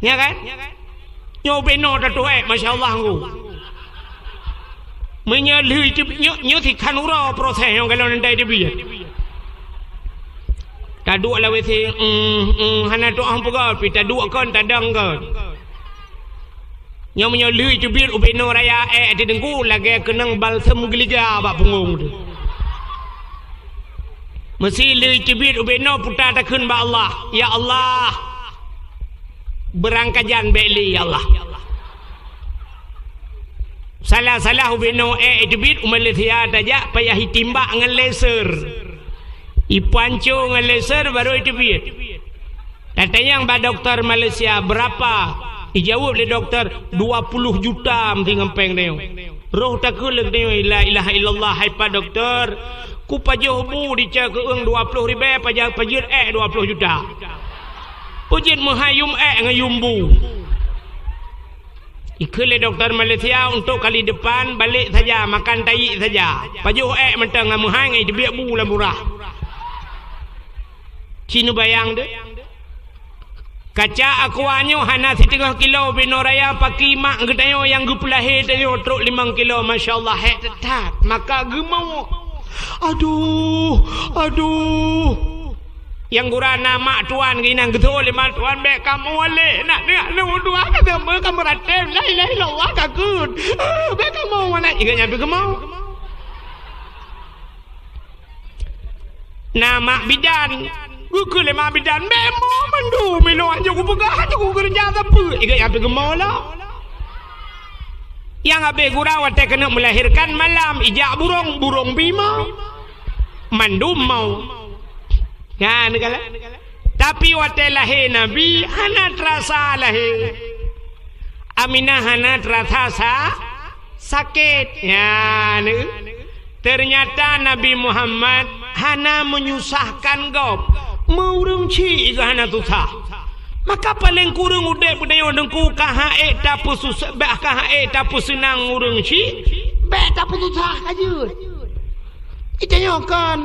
Nya kan? Nyoe ubenoe tatoh ék, masya Allah Teungku. Meunyoe lheueh teubiet, nyoe, nyoe sikhan uroe proses nyang galon ndai teubiet. Taduek lam WC, mm, mm, hana tuah peugah, pi taduek kon, tadong kon. Nyoe meunyoe lheueh teubiet ubenoe raya ék di Teungku lagée keunong balsem geuliga bak punggong teuh. Meusi lheueh teubiet ubenoe puta takheun bak Allah, "Ya Allah, beurangkajan bék lé, ya Allah." Salah-salah ubenoe ék teubiet u Malaysia tajak payah itimbak ngon laser. Ipanco ngon laser baru iteubiet. Tatanyong bak dokto Malaysia, "Beurapa?" Ijaweueb lé dokto, "Dua puluh juta meusti ngon péng tanyoe." Roh takheun lé geutanyoe, "La ilaha illallah, hai Pak Doktor, kupajoh bu di ceu keueung dua ploh ribèe, paja-, pajeuet èk dua ploh juta. Peue jeuet meuhai yum èk ngon yum bu?" Ikheun lé doktor Malaysia, "Untuk kali depan, balek saja, makan tayi saja. Pajoh èk mantong ngon meuhai ngon iteubiet bu lam murah." Ci neubayang deuh. Kaca aqua nyoe hana siteungoh kilo, binoe raya paki mak geutanyoe nyang geupeulahé tanyoe trok limong kilo, masya Allah, hék that-that, maka geumoe. Aduh, aduh. Nyang gura na mak tuan geuh inan geutho lé mak tuan, "Bèk kamoe lé, nak deungoe dua ka teumé ka meuratéb, la ilaha illallah ka kheun. Bèk kamoe, nak ingat nyan pih geumoe." Na mak bidan, geukheun lé mak bidan, "Bèk moe mandum, ilôn hanjeuet kupeugah, hanjeuet kukeureuja sapeue, ingat nyan pih geumoe lom." Nyang habéh gura watèe keuneuk meulahérkan malam, ijak burông, burông pih moe. Mandum moe. Nyan kala. Tapi watèe lahé Nabi, hana teurasa lahé. Aminah hana teurasa sa-, sakét. Nyan. Teunyata Nabi Muhammad hana menyusahkan gob. Meu ureueng chik geuh hana susah. Maka paleng kureueng udép geutanyoe Teungku ka han ék tapeususah, bah ka han ék tapeuseunang ureueng chik, bèk tapeususah ka jeuet. Geutanyoe kon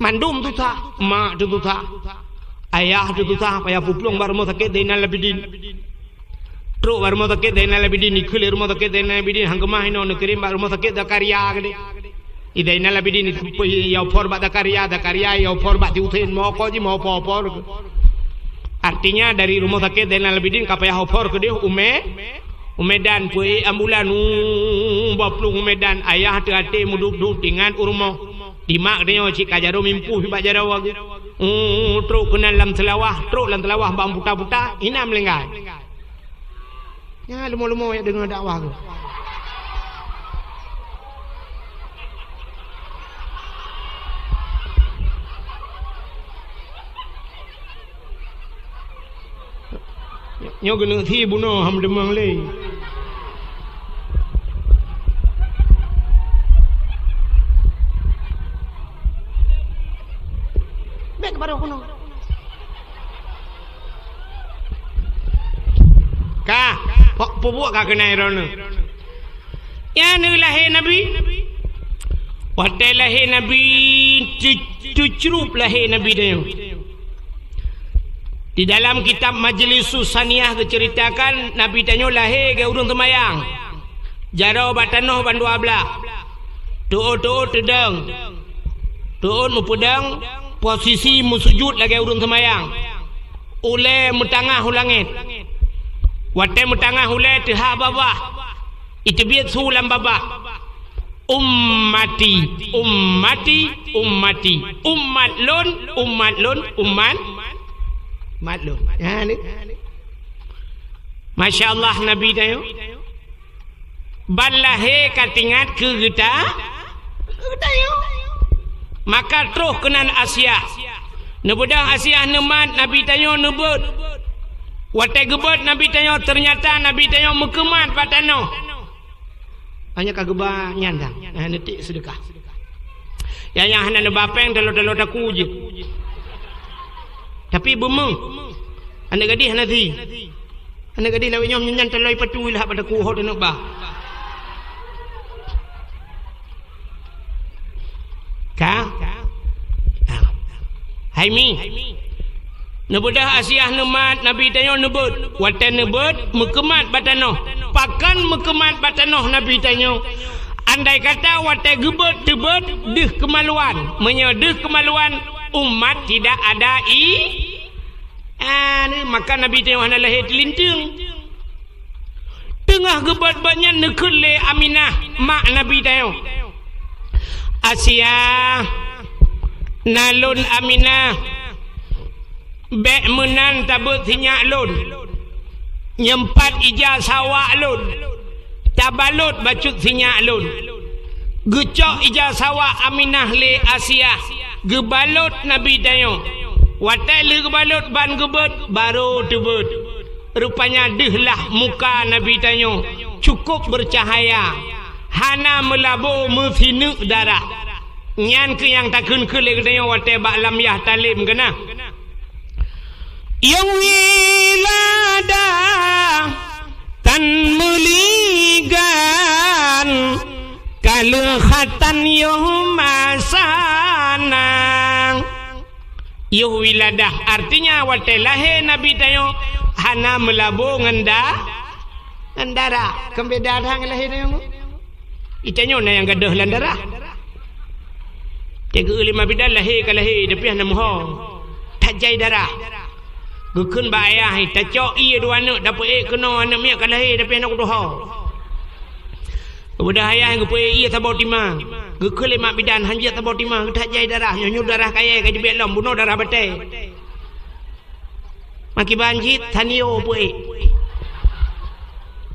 mandum susah, mak teususah, ayah teususah, payah peuplueng bak rumoh sakét Zainal Abidin. Trok bak rumoh sakét Zainal Abidin, ikheun lé rumoh sakét Zainal Abidin, han keumah inoe neukirém bak rumoh sakét Zakaria keudéh. Di Zainal Abidin, di sampéng, iophor bak Zakaria, Zakaria iophor bak si Husen, meuophor jih, meuophor-ophor. Artinya, dari rumoh sakét Zainal Abidin ka payah ophor keudéh u Me-, u Medan, peuék ambulan, uh, bak plueng u Medan, ayah teuaté meudup-dup tingan u rumoh. Di mak geutanyoe cit ka jaroe mimpuh bak jaroe geuh. Uh, trok keunan lam Seulawah, trok lam Seulawah bak puta-puta, hina meulinggai. Nyan leumo-leumo jak deungoe dakwah keuh. Nyoe keuneuk thi bunoe ham deungoe lé. Bèk baroe keunoe. Ka, pok peubuet ka keunai droeneuh. Nyan lahé Nabi. Watèe lahé Nabi, teu-, teucrup lahé Nabi tanyoe. Di dalam kitab Majlisus Saniyah geuceuritakan, Nabi tanyoe lahé lagèe ureueng seumayang. Jaroe bak tanoh bandua blah. Teuôt-teuôt teudong. Teuôt meupeudong, posisi meusujut lagèe ureueng seumayang. Ulèe meutangah u langèt. Watèe meutangah ulèe teuhah babah. Iteubiet su lam babah. Ummati, ummati, ummati. Umat lôn, umat lôn, umat, umat lôn. Ha, ni. Masya Allah, Nabi tanyoe. Ban lahé ka teuingat keu geuta-, geutanyoe. Maka troh keunan Asiah. Neubeudôh Asiah neumat, Nabi tanyoe neubeuet. Watèe geubeuet Nabi tanyoe, teunyata Nabi tanyoe meukeumat bak tanoh. Hanya ka geuba nyan dang, hana neutik seudeukah. Nyang, nyang hana neuba péng, taloe-taloe takue jeuet. Tapi beumeuh. Aneuk gadih hana si. Aneuk gadih lawét nyoe nyan taloe patu lah bak takue ho teuneuk ba. Ka? Hai Mi. Neubeudôh Asiah neumat, Nabi tanyoe neubeuet. Watèe neubeuet, meukeumat bak tanoh. Pakon meukeumat bak tanoh Nabi tanyoe? Andai kata watèe geubeuet teubeuet deuh keumaluan. Meunyoe deuh keumaluan, umat tidak ada i-, anu, maka Nabi tanyoe hana lahé teulinteung. Teungoh geubeuet-beuet nyan neukheun lé Aminah, mak Nabi tanyoe, "Asiah, na lôn Aminah, bèk meunan tabeuet sinyak lôn. Nyoe pat ija sawak lôn, tabalot bacut sinyak lôn." Geucok ija sawak Aminah lé Asiah, geubalot Nabi tanyoe. Watèe lheueh geubalot ban geubeuet, barô teubeuet. Rupanya deuh lah muka Nabi tanyoe cukôp beucahaya. Hana meulabo meusineuk darah. Nyan keuh nyang takheun keu lé geutanyoe watée bak lam yah talem keunan. Yoh wiladah tan meuligan, ka leuh khatan yoh masana. Yoh wiladah, artinya watée lahé Nabi tanyoe hana meulabo ngon da-, ngon darah. Kon beda that ngon lahé tanyoe. Itanyoe na nyang gadôh lam darah. Teuka lima bidan lahé ka lahé, tapi hana meuho. That jai darah. Geukheun bak ayah, tacok ié dua aneuk, tapeuék keunoe aneuk miet ka lahé, tapi hana kutuho. Beudah ayah geupeuék ié saboh timang. Geukheun lé mak bidan, hanjeuet saboh timang, that jai darah, nyoe nyoe darah kayée ka jibeuet lom, bunoe darah batée. Makiban cit, tanio peuék.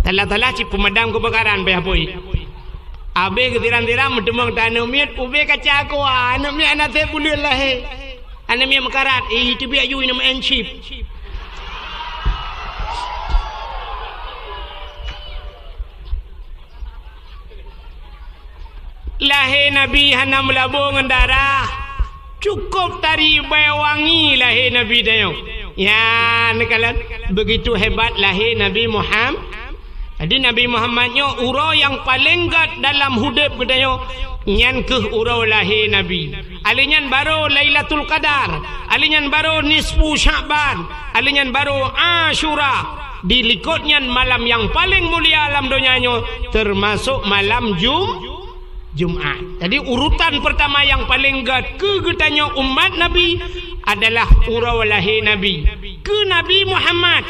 Tala-tala cit peumadam keubakaran payah peuék. Abéh geusiram-siram meuteumong tan aneuk miet, ubé kaca koa, aneuk miet hana sép buleuen lahé. Aneuk miet meukarat, eh, teubiet ju ineuk meu'en chip. Lahé Nabi hana meulabo ngon darah. Cukôp tari bée wangi lahé Nabi tanyoe. Nyan neukalon, begitu hebat lahé Nabi Muham-, jadi Nabi Muhammad nyoe uroe nyang paleng gét dalam udeb geutanyoe, nyan keuh uroe lahé Nabi. Alèh nyan barô Lailatul Qadar, alèh nyan barô nisfu Sya'ban, alèh nyan barô Asyura. Di likot nyan malam nyang paleng mulia lam donya nyoe, teumasok malam Jum-, Jumat. Jadi, urutan peurtama nyang paleng gét keu geutanyoe umat Nabi adalah uroe lahé Nabi. Keu Nabi Muhammad,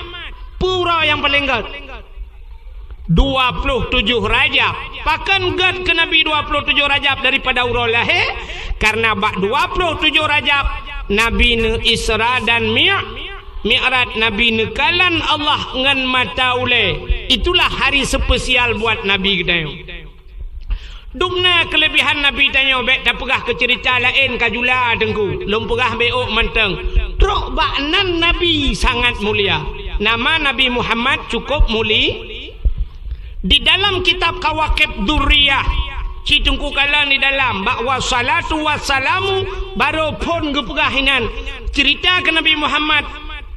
peue uroe nyang paleng gét? Dua ploh tujoh Rajab. Pakon gét keu Nabi dua ploh tujoh Rajab daripada uroe lahé? Karena bak dua ploh tujoh Rajab, Nabi neu-Isra dan Mi-, Mi'raj, Nabi neukalon Allah ngon mata ulée. Itulah hari spesial buat Nabi geutanyoe. Dumna keuleubihan Nabi tanyoe bék tapeugah keu ceurita laén ka jula teungku, lôn peugah bék ôk mantong. Trok bak nan Nabi sangat mulia. Nama Nabi Muhammad cukôp muli-, di dalam kitab Kawakib Durriyah, ci teungku kalon di dalam, bak wassalatu wassalamu, barô phon geupeugah inan. Ceurita keu Nabi Muhammad,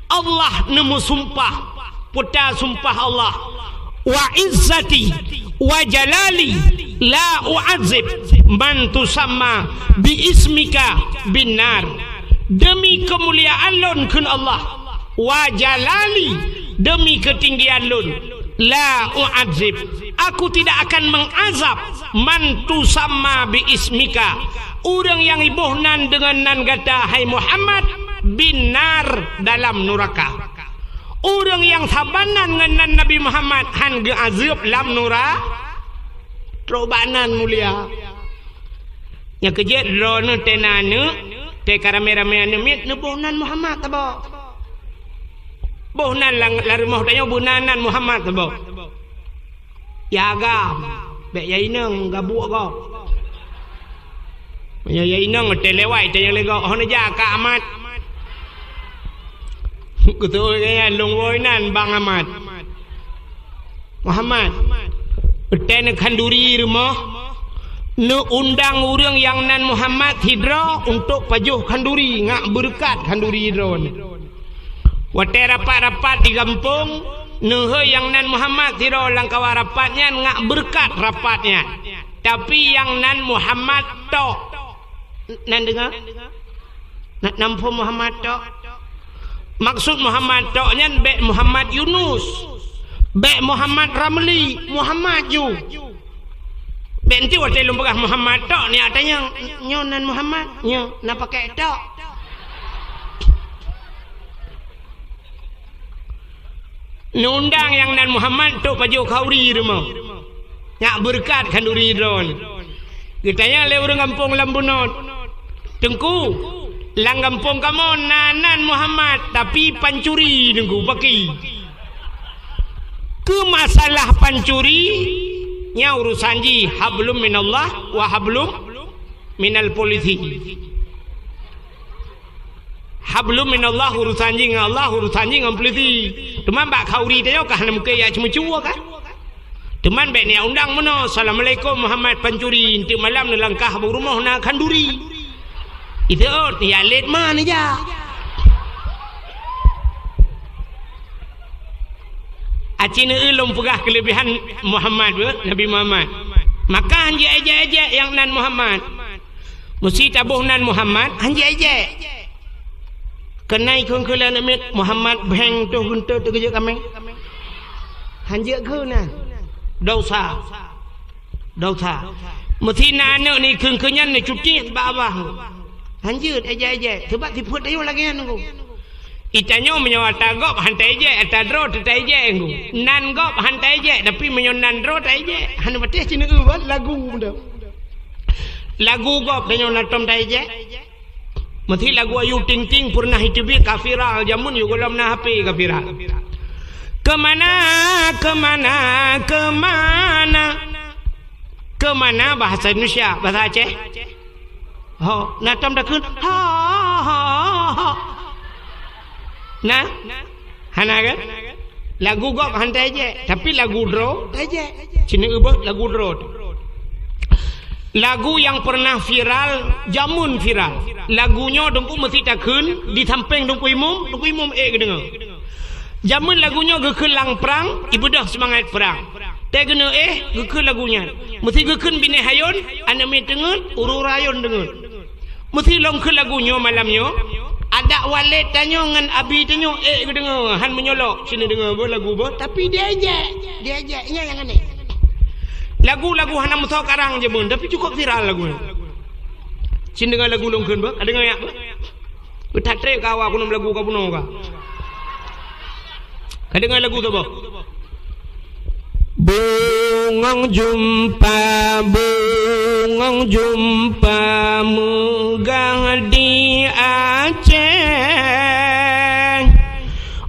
Allah neumeusumpah, peue ta sumpah Allah, "Wa izzati wa jalali la u'adzib man tusamma bi ismika bin nar." Demi keumuliaan lôn, kheun Allah, "Wa jalali," demi keutinggian lôn, "la u'adzib," aku tidak akan mengazab, "man tusamma bi ismika," ureuëng nyang iboh nan deungon nan gata, hai Muhammad, "bin nar," dalam nuraka. Ureuëng nyang saban nan ngon nan Nabi Muhammad han geuazeueb lam nura-, trok bak nan mulia. Nyang keujeuet droeneuh teuh na aneuk, teuh ka ramé-ramé aneuk miet neuboh nan Muhammad saboh. Boh nan lam, lam rumoh tanyoe boh nan, nan Muhammad saboh. Ya agam, bék ya inong gabuek gob. Ya, ya inong teuh lewat teuh nyang lé gob, oh neujak ka Amat. Keutuwoe gaya lôn woe nan Bang Amat. Muhammad, teuh neukhanduri rumoh, neuundang ureuëng nyang nan Muhammad sidroe untuk pajoh khanduri, ngak beureukat khanduri droeneuh. Watée rapat-rapat di gampông, neuhôi nyang nan Muhammad sidroe lam kawan rapat nyan ngak beureukat rapat nyan. Tapi nyang nan Muhammad tok. Nan deungoe? Na, na muphom Muhammad tok? Maksud Muhammad tok nyan bék Muhammad Yunus, bék Muhammad Ramli, Muhammad ju. Bék nti watée lôn peugah Muhammad tok, ni atanyong, "Nyoe nan Muhammad?" "Nyoe, na pakèk tok?" Neuundang nyang nan Muhammad trok pajoh khanduri rumoh. Nyak beureukat khanduri droeneuh. Geutanyong lé ureuëng gampông lam bunoe, "Teungku, lam gampông kamoe na nan Muhammad, tapi pancuri, Teungku, paki." Keu masalah pancuri, nyan urusan jih hablum minallah wa hablum minal polisi. Hablum minallah, urusan jih ngon Allah, urusan jih ngon polisi. Teuma bak khanduri tanyoe ka hana mungken jak ceumeucue kan? Teuma bék neujak undang meunoe, "Assalamualaikum Muhammad Pancuri." Enteuk malam neulangkah bak rumoh na khanduri. Itu, oh, ya lét ma neujak. Aci neueu lôn peugah keuleubehan Muhammad, beuh, Nabi Muhammad. Maka han jiéjek-éjek nyang nan Muhammad. Meusi taboh nan Muhammad, han jiéjek. Keunan kheun-kheun lé aneuk miet, "Muhammad bheng toh geunteut teuh geujok kaméng." Han jeuet kheun nan. Dosa. Dosa. Meusi na aneuk ni kheun-kheun nyan neucuti bak babah. Han jeuet éjek-éjek. Sabab sifeuet tanyoe lagée nyan, Teungku. Itanyoe meunyoe ata gob han taéjek, ata droe teuh taéjek, Teungku. Nan gob han taéjek, tapi meunyoe nan droe taéjek. Hana patéh ci neueu ban lagu benda. Lagu gob tanyoe na tom taéjek. Meusi lagu Ayu Ting Ting peureunah iteubiet ka viral, jameun yôh gohlom na H P ka viral. Keumana, keumana, keumana? Keumana bahasa Indonesia, bahasa Aceh? Ho, na tom takheun, ho, ho, ho, ho. Na? Hana kan? Lagu gob han taéjek, tapi lagu droe taéjek. Ci neueu beuh lagu droe teuh. Lagu nyang peureunah viral, jameun viral. Lagu nyoe Teungku meusi takheun di sampéng Teungku Imum, Teungku Imum ék geudeungoe. Jameun lagu nyoe geukheun lam prang, ibeudôh seumangat prang. Teuh keuneuk éh geukheun lagu nyan. Meusi geukheun binéh ayôn, aneuk miet teungeut, ureuëng ayôn deungeut. Meusi lôn kheun lagu nyoe malam nyoe, adak walét tanyoe ngon abi tanyoe ék geudeungoe, han meunyoe lok ci neudeungoe beuh lagu beuh, tapi diéjek, diéjek, nyan nyang aneh. Lagu-lagu hana meusoe karang jameun, tapi cukup viral lagu nyan. Ci neudeungoe lagu lôn kheun beuh, ka deungoe nyak beuh. Beuthat trép ka awak keunoe meulagu ka bunoe ka. Ka deungoe lagu saboh. Bungong jeumpa, bungong jeumpa meugah di Aceh.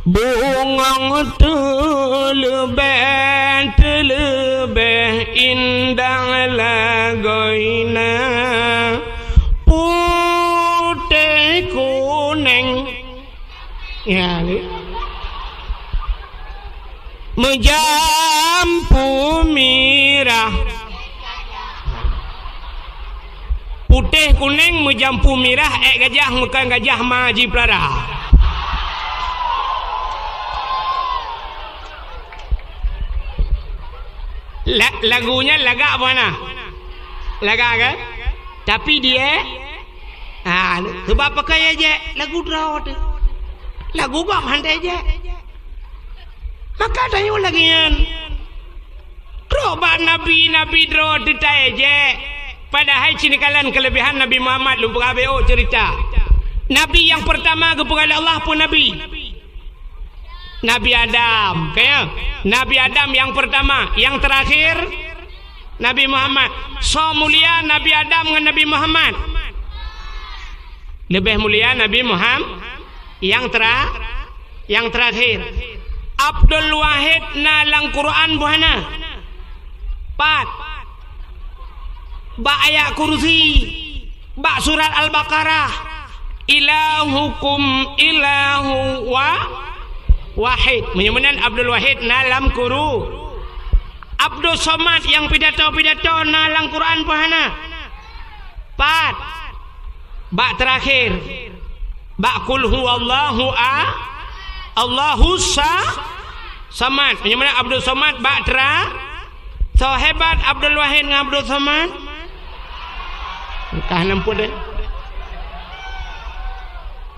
Bungong teuleubeh, teuleubeh indah lagoina. Putéh kunéng. Ya, ni. Meujampu mirah. Putéh kunéng meujampu mirah, ék gajah meukon gajah ma jipeulara. La-, lagu nyan lagak bak na. Lagak kan? Tapi dia, ha, sebab pakai éjek lagu droe teuh. Lagu gob han taéjek. Maka tanyoe lagée nyan. Trok bak nabi-nabi droe teuh taéjek. Padahai ci neukalon keuleubehan Nabi Muhammad lôn peugah B O ceurita. Nabi nyang peurtama geupeugah lé Allah peue nabi? Nabi Adam, ka ya? Nabi Adam nyang peurtama, nyang teurakhir Nabi Muhammad. Soe mulia Nabi Adam ngon Nabi Muhammad? Leubeh mulia Nabi Muhammad nyang tera-, nyang teurakhir. Abdul Wahid na lam Quran boh hana? Pat. Bak ayat kursi. Bak surat Al-Baqarah, "Ilahukum ilahu wa-, wahid." Meunyoe meunan Abdul Wahid na lam Quru-, Abdul Somad nyang pidato-pidato na lam Quran peue hana? Pat. Bak teurakhir. Bak Qul huwallahu a-, Allahu sa-, Samad. Meunyoe meunan Abdul Somad bak tera-, Soe hebat Abdul Wahid ngon Abdul Somad? Kah neumpeue deh.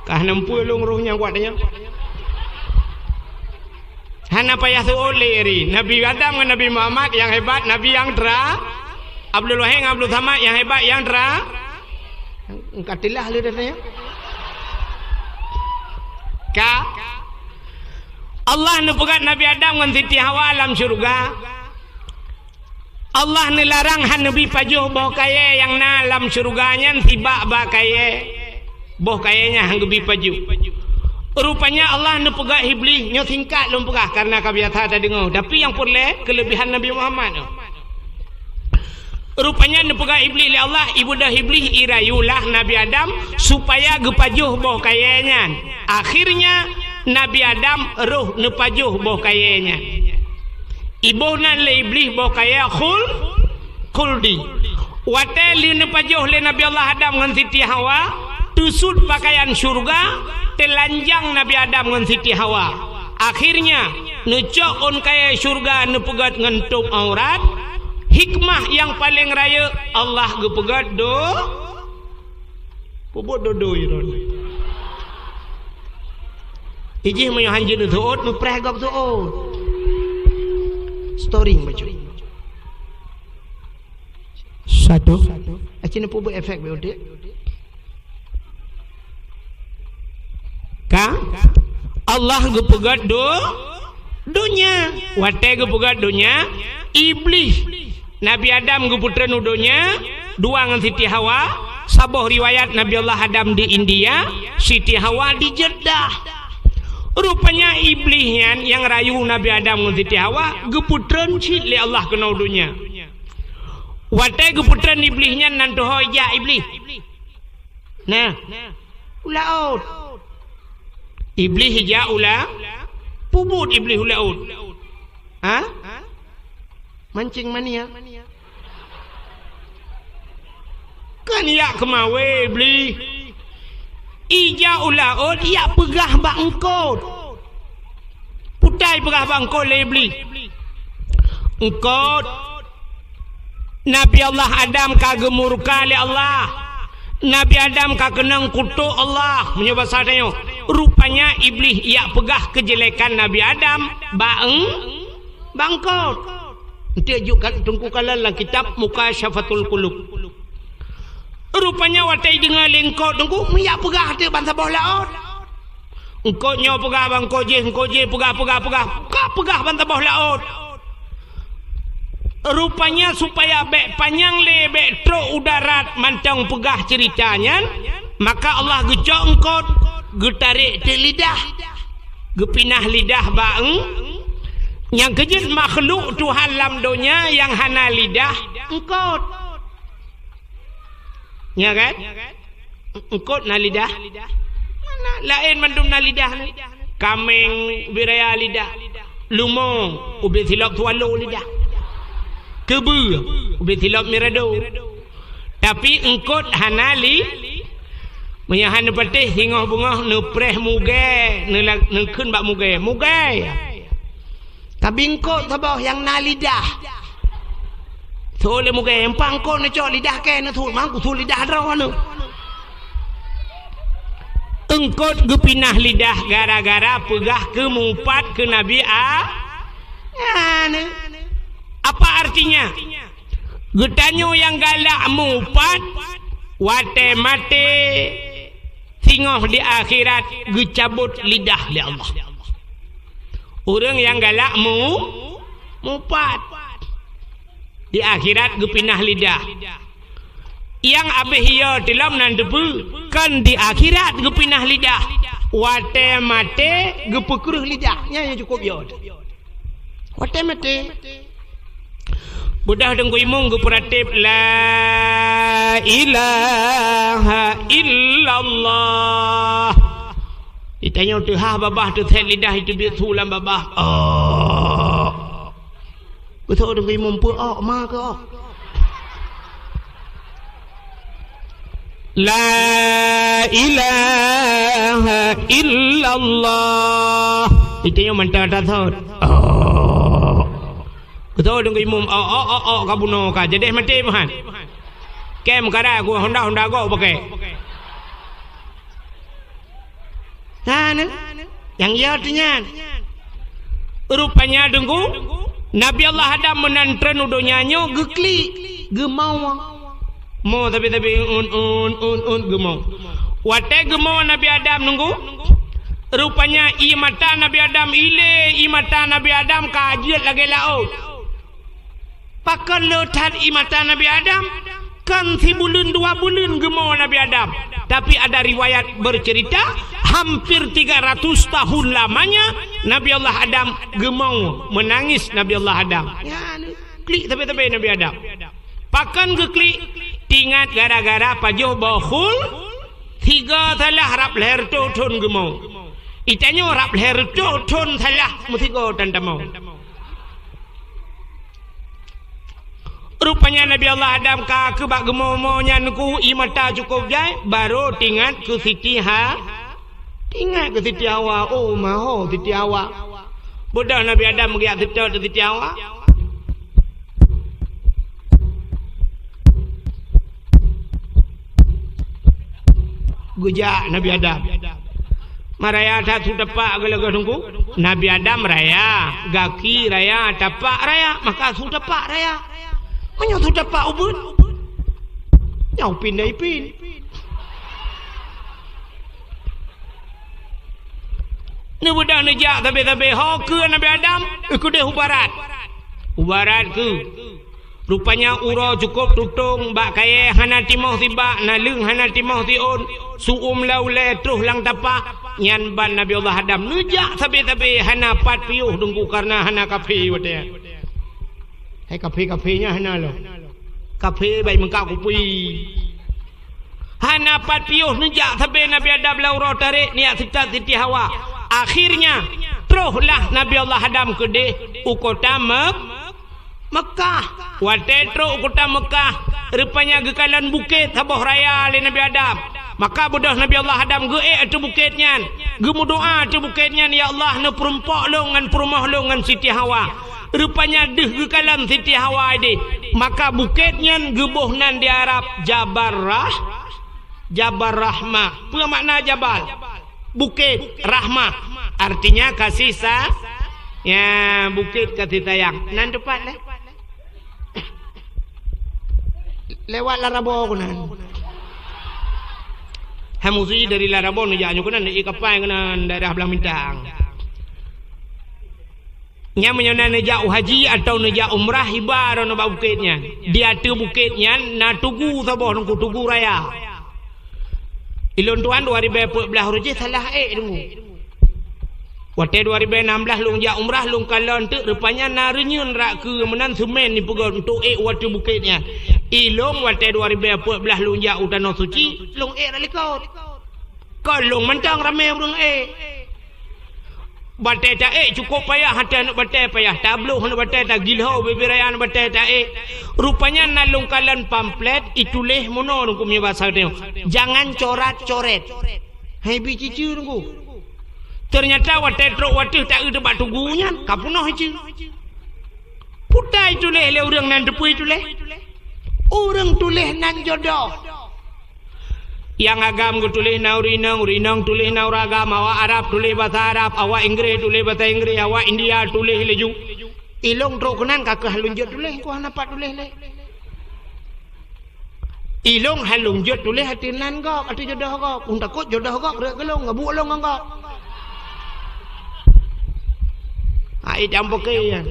Kah neumpeue lôn roh nyang kuat nyan. Hana payah seuôt lé ri. Nabi Adam ngon Nabi Muhammad nyang hebat, Nabi nyang tera-, Abdul Wahid ngon Abdul Somad nyang hebat, nyang tera-, Engka tilah lé dah nyan. Ka. Allah neupeugah Nabi Adam ngon Siti Hawa lam syeuruga. Allah neularang han neubi pajoh boh kayée nyang na lam syeuruga nyan sibak bak kayée. Boh kayée nyan han geubi pajoh. Rupanya Allah neupeugah Iblih, nyoe singkat lôn peugah kareuna ka biasa tadeungoe, tapi nyang peureulée keuleubehan Nabi Muhammad nyoe. Rupanya neupeugah Iblih lé Allah, ibeudôh Iblih irayulah Nabi Adam supaya geupajoh boh kayée nyan. Akhirnya Nabi Adam roh neupajoh boh kayée nyan. Iboh nan lé Iblih boh kayèe khul-, khuldi. Watèe lheueh neupajoh lé Nabi Allah Adam ngon Siti Hawa, teusut pakaian syeuruga, teulanjang Nabi Adam ngon Siti Hawa. Akhirnya, neucok ôn kayèe syeuruga neupeugöt ngon tôb aurat. Hikmah nyang paleng rayeuk, Allah geupeugöt do-, Peubuet dodoi droeneuh. Ijih meunyoe hanjeuet neuseuôt, meupreh gob seuôt. Storing bacut. Satu. Aci neupeubuet efek beudik. Ka? Allah geupeugöt do-, donya. Watèe geupeugöt donya, Iblih Nabi Adam geupeutreun u donya, dua ngon Siti Hawa, saboh riwayat Nabi Allah Adam di India, Siti Hawa di Jeddah. Rupanya Iblih nyan nyang rayu Nabi Adam ngon Siti Hawa, geupeutreun cit lé Allah keunoe u donya. Watèe geupeutreun Iblih nyan nan teuhôi jak Iblih. Nah, u laôt. Iblih ijak u la-, peubuet Iblih u laôt. Ha? Mancing mania. Kan ijak keumawe Iblih. Ijak u laôt, ijak peugah bak eungkôt. Putai peugah bak eungkôt lé Iblih. Eungkôt, Nabi Allah Adam ka geumurka lé Allah. Nabi Adam ka keunong kutok Allah, meunyoe basa tanyoe. Rupanya Iblih ijak peugah keujelekan Nabi Adam bak eung-, bak eungkôt. Eunteuk jok ka-, teungku kalon lam kitab Mukasyafatul Qulub. Rupanya watèe ideungoe lé eungkôt teungku, meujak peugah teuk ban saboh laôt. Eungkôt nyoe peugah bak eungkôt jéh, eungkôt jéh peugah, peugah, peugah. Ka peugah ban saboh laôt. Rupanya supaya bèk panyang lé, bèk trok u darat mantong peugah ceurita nyan, maka Allah geucok eungkôt, geutarek teuk lidah, geupinah lidah bak eung-, nyang keujeuet makhluk Tuhan lam donya nyang hana lidah, eungkôt. Nya kan? Eungkôt na lidah? Mana? Laén mandum na lidah ni. Kaméng ubé raya lidah. Leumo ubé silop swallow lidah. Keubeue ubé silop mirado. Tapi eungkôt hana li-, meunyoe hana patéh singoh beungoh neupreh mugée, neula-, neukheun bak mugée. Mugée! Tapi eungkôt saboh nyang na lidah. Thôn lé mugée, empat eungkôt neucok lidah kèe neuthôn, mang kuthôn lidah droe neuh. Eungkôt geupinah lidah gara-gara peugah keu mupat keu Nabi A-, Ane. Apa artinya? Geutanyoe nyang galak mupat, watée maté, singoh di akhirat geucabot lidah lé Allah. Ureuëng nyang galak mu-, mupat, di akhirat geupinah lidah. Nyang abéh yo teulom nan teupeue, kon di akhirat geupinah lidah. Watée maté geupeukreueh lidah. Nyan nyang cukôp yo. Watée maté, beudôh Teungku Imum geupeuratéb, "La ilaha illallah." Ditanyoe teuhah babah, teusét lidah, iteubiet su lam babah. Oh. Beutôi Teungku Imum, peue ok, ma keu ok? La ilaha illallah. Itu nyang mantong tasawuf. Oh. Beutôi Teungku Imum, oh, oh, oh, oh, ka bunoe ka. Jadi maté meuhan. Kem kada ku honda-honda go pakai. Nah, nah. Nyang yo teuh nyan. Rupanya Teungku, Nabi Allah Adam meunan treun u donya nyoe geuklik, geumoe. Moe sabe-sabe un, un, un, un, geumoe. Watée geumoe Nabi Adam Teungku, rupanya ié mata Nabi Adam ilée, ié mata Nabi Adam ka jeuet lagée laôt. Pakon le that ié mata Nabi Adam? Kon sibuleuen dua buleuen geumoe Nabi Adam. Tapi ada riwayat bercerita, hampir tiga ratus tahun lamanya Nabi Allah Adam geumoe, menangis Nabi Allah Adam. Ya, klik sabe-sabe Nabi Adam. Pakon geuklik? Teuingat gara-gara pajoh boh khul, sigoe salah rab lhée reutôh thon geumoe. Itanyoe rab lhée reutôh thon salah meusigoe tan tamoe. Rupanya Nabi Allah Adam ka keu bak geumo-mo nyan ku, ie mata cukôp jai, barô tingat keu Siti Ha-, tingat keu Siti Hawa. Oh, ma ho Siti Hawa. Beudôh Nabi Adam geujak seutôt keu Siti Hawa. Geujak Nabi Adam. Ma raya that su tapak geulagah teungku. Nabi Adam raya, gaki raya, tapak raya, maka su tapak raya. Meunyoe su tapak ubeut, nyoe upin dan ipin. Neubeudôh neujak sabe-sabe, ho keue Nabi Adam, keudeh u barat. U barat keue. Rupanya uroe cukôp tutong, bak kayée hana timoh sibak, naleueng hana timoh siôn, su-uem lam ulée troh lam tapak, nyan ban Nabi Allah Adam neujak sabe-sabe hana pat piôh teungku, kareuna hana kaphé watée nyan. Hai kaphé-kaphé nyan hana lom. Kaphé bai meukak kupi. Hana pat piôh neujak sabe Nabi Adam lam uroe tarek neujak seutôt Siti Hawa. Akhirnya, troh lah Nabi Allah Adam keudeh u kota Mek-, Mekah. Watée trok u kota Mekah, rupanya geukalon bukét saboh raya lé Nabi Adam. Maka beudôh Nabi Allah Adam geuék ateueh bukét nyan, geumeudoá ateueh bukét nyan, "Ya Allah, neupeurumpok lôn ngon peurumoh lôn ngon Siti Hawa." Rupanya deuh geukalon Siti Hawa ideh, maka bukét nyan geuboh nan di Arab Jabal Rah-, Jabal Rahmah. Peue makna jabal? Bukét, rahmah, artinya kasih sa-, ya, bukét kasih sayang. Nan teupat lé? Lewat Larabo keunan. Hai musi dari Larabo neujak nyoe keunan, di kapai keunan daerah Blang Bintang. Nyan meunyoe na neujak u haji atawa neujak umrah, iba droeneuh bak bukét nyan. Di ateueh bukét nyan na tugu saboh teungku, tugu raya. Ilôn tuan dua ribée peuet blaih uroe jih salah ék teungku. Watée dua ribée nam blaih lôn jak umrah, lôn kalon teuk, rupanya na reunyeun rak keue meunan seumén jipeugét untuk ék u ateueh bukét nyan. Ilôn watée dua ribée peuet blaih lôn jak u Tanoh Suci, lôn ék rak likot. Kon lôn mantong ramé ureuëng ék. Batée taék cukôp payah, até aneuk batée payah, tabloh aneuk batée, tagilho bibée raya aneuk batée taék. Rupanya na lôn kalon pamflet ituléh meunoe teungku, meunyoe basa geutanyoe, "Jangan corat-coret." Hai bi cicu teungku. Teunyata watée trok wateueh taeu teuh bak tugu nyan, ka peunoh icu. Peue ituléh lé ureuëng nan, teupeue ituléh? Ureuëng tuléh nan jodoh. Nyang agam geutuléh na ureuëng inong, ureuëng inong tuléh na ureuëng agam, awak Arab tuléh basa Arab, awak Inggréh tuléh basa Inggréh, awak India tuléh laju. Ilôn trok keunan ka kheueh lôn jeuet tuléh, ku hana pat tuléh lé. Ilôn han lôn jeuet tuléh ateueh nan gob, ateueh jodoh gob. Ulôn takot jodoh gob rhot keu lôn, gabuk lôn ngon gob. Hai, idam poke nyan.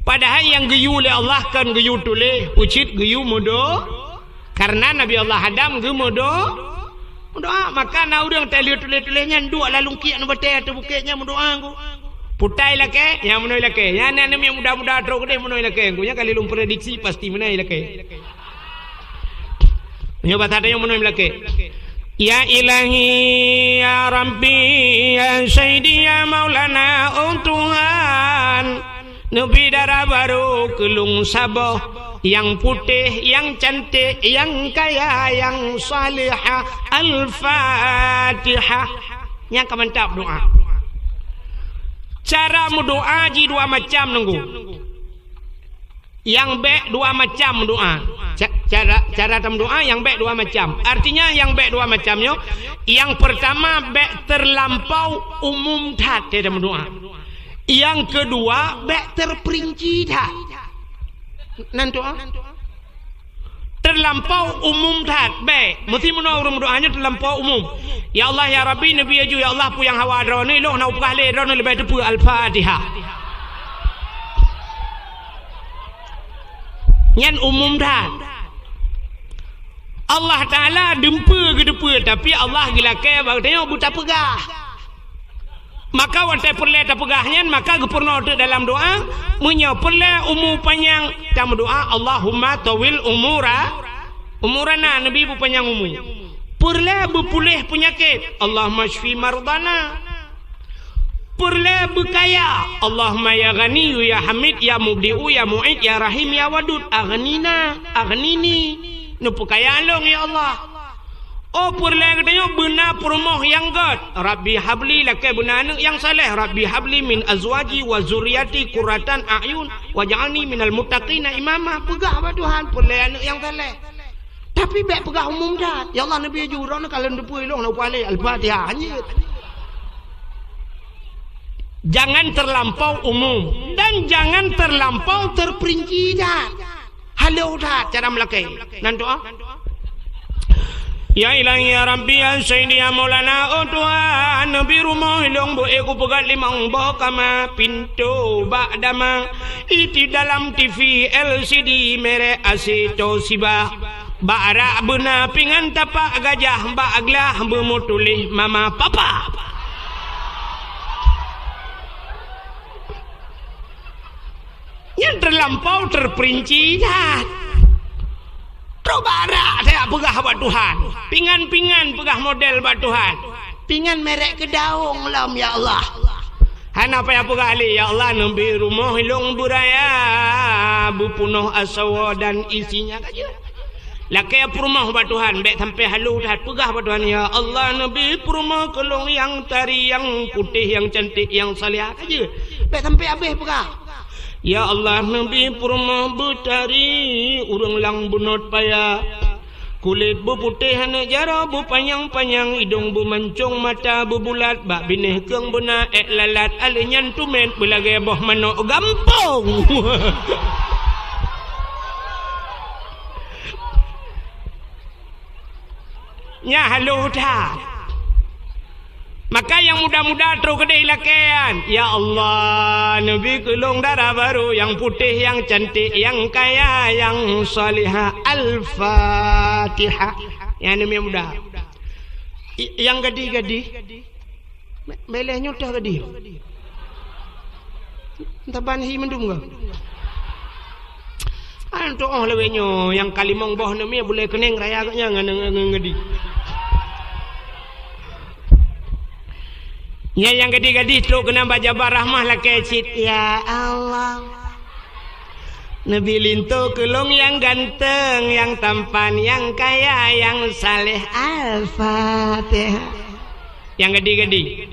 Padahai nyang geuyue lé Allah kon geuyue tuléh, ucit geuyue meudo-, karena Nabi Allah Adam geumeudo-, meudoá. Maka na ureuëng teulheueh tuléh-tuléh nyan duek lam lungkiek nibak ateueh bukét nyan meudoá teungku. Peue ilakée, nyan meunoe ilakée. Nyan aneuk muda-muda trok keudeh meunoe ilakée teungku. Nyan ka lheueh lôn prediksi pasti meunoe ilakée. Nyoe basa tanyoe meunoe ilakée. Ya Ilahi, ya Rabbi, ya Sayyidi, ya Maulana, oh Tuhan, neubi dara barô keu lôn saboh, nyang putéh, nyang canték, nyang kaya, nyang salihah. Al-Fatihah. Nyang ka mantap doá. Cara meudoá jih dua macam teungku. Nyang bék dua macam doá. Ca-, cara, cara tameudoá nyang bék dua macam. Artinya nyang bék dua macam nyoe, nyang peurtama bék teulampau umum that tameudoá. Nyang keudua bék teupeurinci that. Nan doá. Teulampau umum that, bék. Meusti meunoe ureuëng meudoá nyoe teulampau umum. Ya Allah, ya Rabbi, neubi laju, ya Allah, peue nyang hawa droeneuh, ilôn hana peugah lé, droeneuh leubeh teupeue. Al-Fatihah. Nyan umum that. Allah Taala dumpeue geuteupeue, tapi Allah geulakée bak geutanyoe beutapeugah. Maka watée peureulée tapeugah nyan, maka geupeurunoe teuk dalam doá, meunyoe peureulée umu panyang, tameudoá, "Allahumma tawil umura-, umurana," neubi beupanyang umu. Peureulée beupuléh peunyakét, "Allahumma syfi mardana." Peureulée beukaya. Allahumma ya Ghaniyyu ya Hamid ya Mubdi'u ya Mu'id ya Rahim ya Wadud. Aghnina, aghnini. Neupeukaya lôn, ya Allah. Oh, peureulée geutanyoe beuna peurumoh nyang gét. Rabbi habli, lakée beuna aneuëk nyang saleh. Rabbi habli min azwaji wa zurriyati qurratan a'yun waj'alni minal muttaqina imama. Peugah bak Tuhan, peureulée aneuëk nyang saleh. Tapi bék peugah umum that. Ya Allah, neubi jurong na kalon deupui long na upale Al-Fatihah hanyut. Jangan terlampau umum dan jangan terlampau terperinci that. Halôh that cara meulakée. Nan doa. Ya Ilahi ya Rabbi ya Sayyidi ya Maulana, oh Tuhan, neubi rumoh ilong beu ék kupeugah limong boh kama pintoe bak dama. Iti dalam TV LCD merek asito siba. Bak rak beuna pingan tapak gajah, bak glah beumeutuléh mama papa. Nyan terlampau terperinci that. Trok bak rak saya peugah bak Tuhan. Pingan-pingan peugah model bak Tuhan. Pingan merek keudaong lom, ya Allah. Hana payah peugah lé, ya Allah, neubi rumoh ilong beuraya, beupunoh asoe dan isinya ka jeuet. Lakée peurumoh bak Tuhan, bék sampai halôh that peugah bak Tuhan, ya Allah, neubi peurumoh keu lôn nyang tari, nyang putéh, nyang cantik, nyang salihah ka jeuet. Bék sampai habéh peugah. Ya Allah, neubi peurumoh beutari, ureuëng lang bunot paya. Kulét beuputéh aneuëk jaroe beupanyang-panyang, idong beumancong mata beubulat, bak binéh keueng beuna ék lalat, alèh nyan tumét beulagée boh manok gampông. Nyan halôh that. Maka nyang muda-muda trok keudeh lakée nyan, "Ya Allah, neubi keu lôn dara barô nyang putéh, nyang cantik, nyang kaya, nyang salihah." Al-Fatihah. Nyan aneuk muda. I-, nyang gadih-gadih, me-, meleh nyoe teuh gadih. Taban hi mandum ka. An tuoh lawét nyoe nyang ka limong boh neumie bulée keuneng raya geuh nyan ngon, ngon, ngon gadi. Nyan nyang gadi-gadi trok keunan bak Jabal Rahmah lakée cit, "Ya Allah, neubi linto keu lôn nyang ganteng, nyang tampan, nyang kaya, nyang saleh." Al-Fatihah. Nyang gadi-gadi.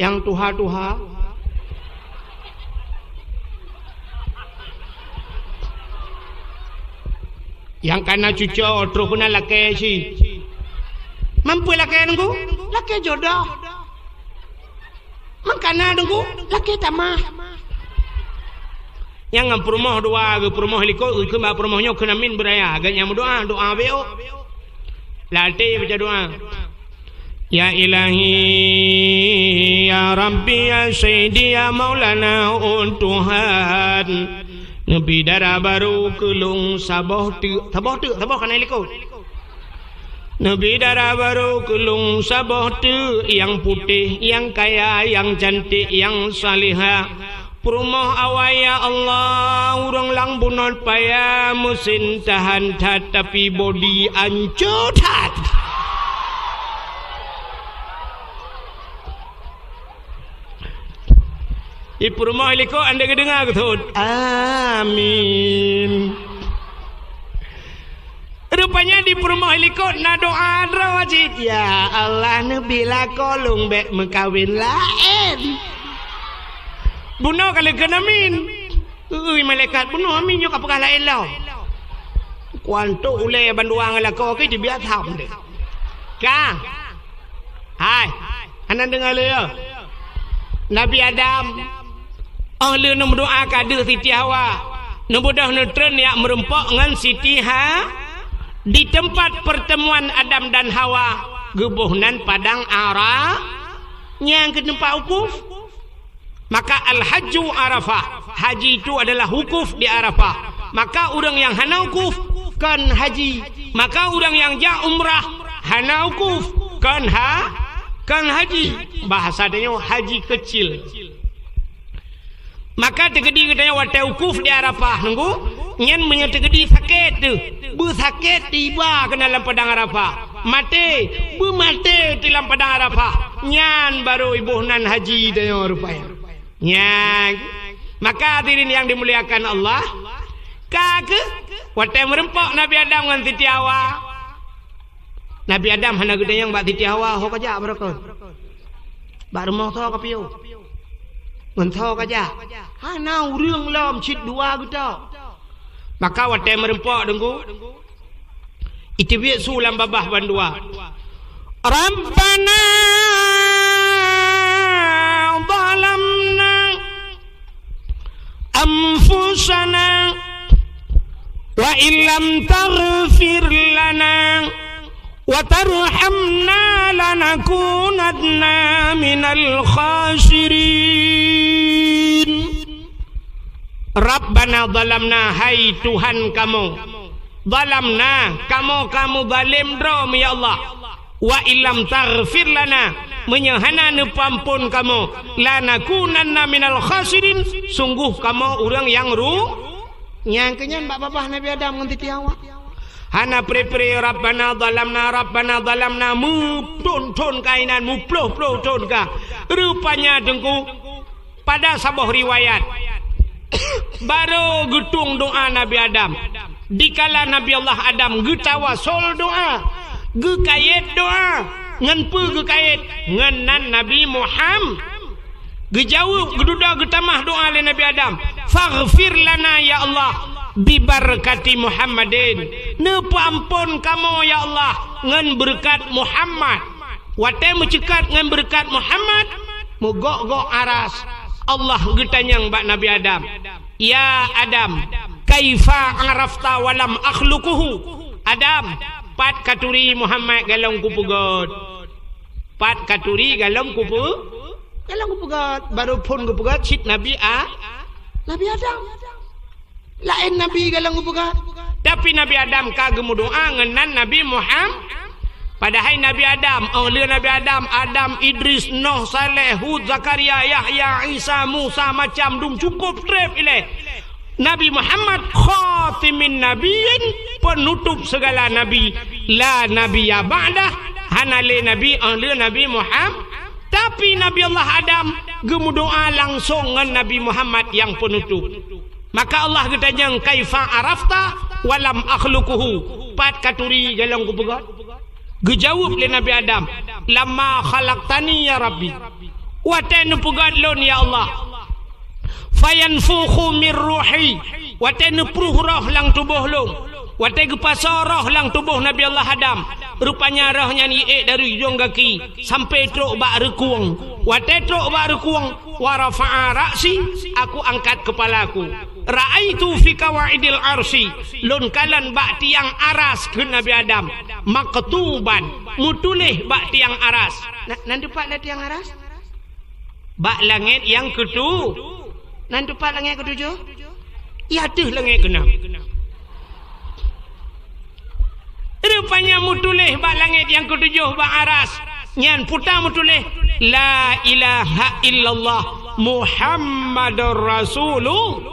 Nyang tuha-tuha. Nyang kana cuco trok keunan lakée cit. Mampu lakée nunggu? Lakée jodoh. Mangkana nunggu? Lakée tamah. Nyang ngon peurumoh dua, geu peurumoh likot, geu keumbang peurumoh nyoe keunan min beuraya, geu nyang meudoa, doa beok. Latée baca doa. Ya Ilahi, ya Rabbi, ya Sayyidi, ya Maulana, oh Tuhan, neubi dara barô keu lôn saboh teuk, saboh teuk, saboh kana likot. Neubi dara barô keu lôn saboh teuk, nyang putéh, nyang kaya, nyang cantik, nyang salihah. Peurumoh awai, ya Allah, ureuëng lang bunot paya, meusen tahan that, tapi bodi anco that. Di peurumoh likot anda geudeungoe geuthot. Amin. Rupanya di peurumoh likot na doa droe cit, "Ya Allah, neubi lakoe lôn bék meukawen laén." Bunoe ka lheueh keunan min. Ui, malaikat bunoe min nyoe ka peugah laén lom. Kuantok ulée bandua ngon lakoe keu dibiet tham deh. Ka. Hai, hana deungoe lé, ya. Nabi Adam, óh lheueh neumeudoa keu adeuh Siti Hawa, neubeudôh neutreun jak meurumpok ngon Siti Ha-, di teumpat peurteumuan Adam dan Hawa, geuboh nan padang Ara-, nyang keu teumpat wukuf. Maka al-hajju Arafah, haji itu adalah wukuf di Arafah. Maka ureuëng nyang hana wukuf kon haji. Maka ureuëng nyang jak umrah hana wukuf kon ha-, kon haji. Bahasa tanyoe haji kecil. Maka teukeudi geutanyoe watée wukuf di Arafah nunggu, nyan meunyoe teukeudi sakét teuh, beusakét teuh iba keunan lam padang Arafah. Maté, beumaté teuh lam padang Arafah. Nyan baru iboh nan haji tanyoe rupanya. Nyan. Maka hadirin yang dimuliakan Allah, ka keuh watée meureumpok Nabi Adam ngon Siti Hawa. Nabi Adam hana geutanyong bak Siti Hawa, "Ho kajak baroe kon? Bak rumoh soe kapiôh? Ngon soe kajak?" Hana, ureuëng lom cit dua geutok. Maka watée meureumpok Teungku, iteubiet su lam babah bandua. Rabbana zalamna anfusana wa illam taghfir lana wa tarhamna lanakunanna minal khasirin. Rabbana zalamna, hai Tuhan kamoe, zalamna, kamoe ka meuzalim droe, ya Allah. Wa illam taghfir lana, meunyoe hana neupeuamphon kamoe, lanakunanna minal khasirin, sungguh kamoe ureuëng nyang ru-, nyang keunyan bak babah Nabi Adam ngon Siti Hawa. Hana pre-pre, Rabbana zalamna, Rabbana zalamna, meuthon-thon ka inan, meuploh-ploh thon ka. Rupanya Teungku, pada saboh riwayat, barô geutueng doá Nabi Adam. Dikala Nabi Allah Adam geutawasol doá, geukayét doá, ngon peue geukayét? Ngon nan Nabi Muham-, geujaweueb, geududoe geutamah doá lé Nabi Adam, "Faghfir lana ya Allah, bibarakati Muhammadin." Neupeuamphon kamoe ya Allah ngon beureukat Muhammad. Watée meuceukat ngon beureukat Muhammad, meugok-gok aras, Allah geutanyong bak Nabi Adam, "Ya Adam, kaifa arafta walam akhluquhu?" Adam, pat katuri Muhammad golom kupeugét? Pat katuri golom kupe-, golom kupeugét? Barô phon geupeugét cit Nabi A-, Nabi Adam. Laén nabi golom geupeugah. Tapi Nabi Adam ka geumeudoá ngon nan Nabi Muham-, padahai Nabi Adam, óh lheueh Nabi Adam, Adam, Idris, Noh, Saleh, Hud, Zakaria, Yahya, Isa, Musa, macam dum cukôp treb ilée. Nabi Muhammad khatimin nabiyyin, penutup segala nabi. La nabiyya ba'dah, hana lé nabi óh lheueh Nabi Muham-, tapi Nabi Allah Adam geumeudoá langsong ngon Nabi Muhammad nyang penutup. Maka Allah geutanyong, "Kaifa arafta walam akhluquhu?" Pat katuri golom kupeugét? Geujaweueb lé Nabi Adam, "Lamma khalaqtani ya Rabbi." Watée neupeugét lôn, ya Allah. "Fayanfukhu mir ruhi." Watée neupruh roh lam tuboh lôn. Watée geupasoe roh lam tuboh Nabi Allah Adam. Rupanya roh nyan jiék dari ujong gaki sampai trok bak reukueng. Watée trok bak reukueng, "Wa rafa'a ra'si," aku angkat keupala aku. "Ra'aitu fi qawaidil arsy," lôn kalon bak tiang aras kheun Nabi Adam, "maktuban," meutuléh bak tiang aras. Na-, nan teupat na tiang aras? Bak langét nyang keutu-, nan teupat langét keutujoh? Di ateueh langét keunam. Rupanya meutuléh bak langét nyang keutujoh bak aras. Nyan peue meutuléh, "La ilaha illallah Muhammadur Rasulullah."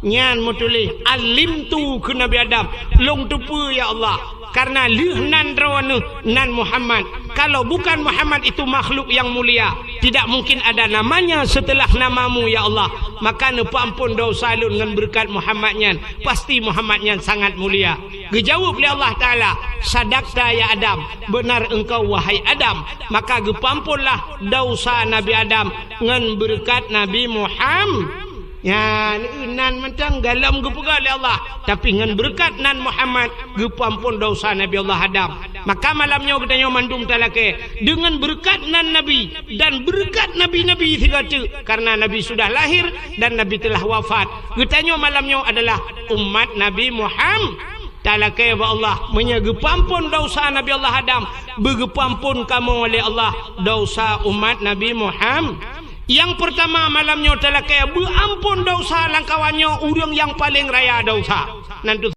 Nyan meutuléh, "Alimtu," kheun Nabi Adam, "Lôn teupeue, ya Allah. Karena lheueh nan droeneuh nan Muhammad. Kalau bukan Muhammad itu makhluk yang mulia, tidak mungkin ada namanya setelah namamu, ya Allah. Maka neupeuamphon desya lôn ngon beureukat Muhammad nyan. Pasti Muhammad nyan sangat mulia." Geujaweueb lé Allah Taala, "Sadaqta ya Adam, beunar engkau wahai Adam." Maka geupeuamphonlah desya Nabi Adam ngon beureukat Nabi Muham-, nyan, nan mantong golom geupeugah lé Allah, tapi ngon beureukat nan Muhammad geupeuamphon desya Nabi Allah Adam. Maka malam nyoe geutanyoe mandum talakée deungon beureukat nan Nabi dan beureukat nabi-nabi sigoe teuk, karena Nabi sudah lahir dan Nabi telah wafat. Geutanyoe malam nyoe adalah umat Nabi Muham-, talakée bak Allah, meunyoe geupeuamphon desya Nabi Allah Adam, beugeupeuamphon kamoe lé Allah desya umat Nabi Muham-, nyang peurtama malam nyoe talakée beuamphon desya lam kawan nyoe ureuëng nyang paleng raya desya. Nan tu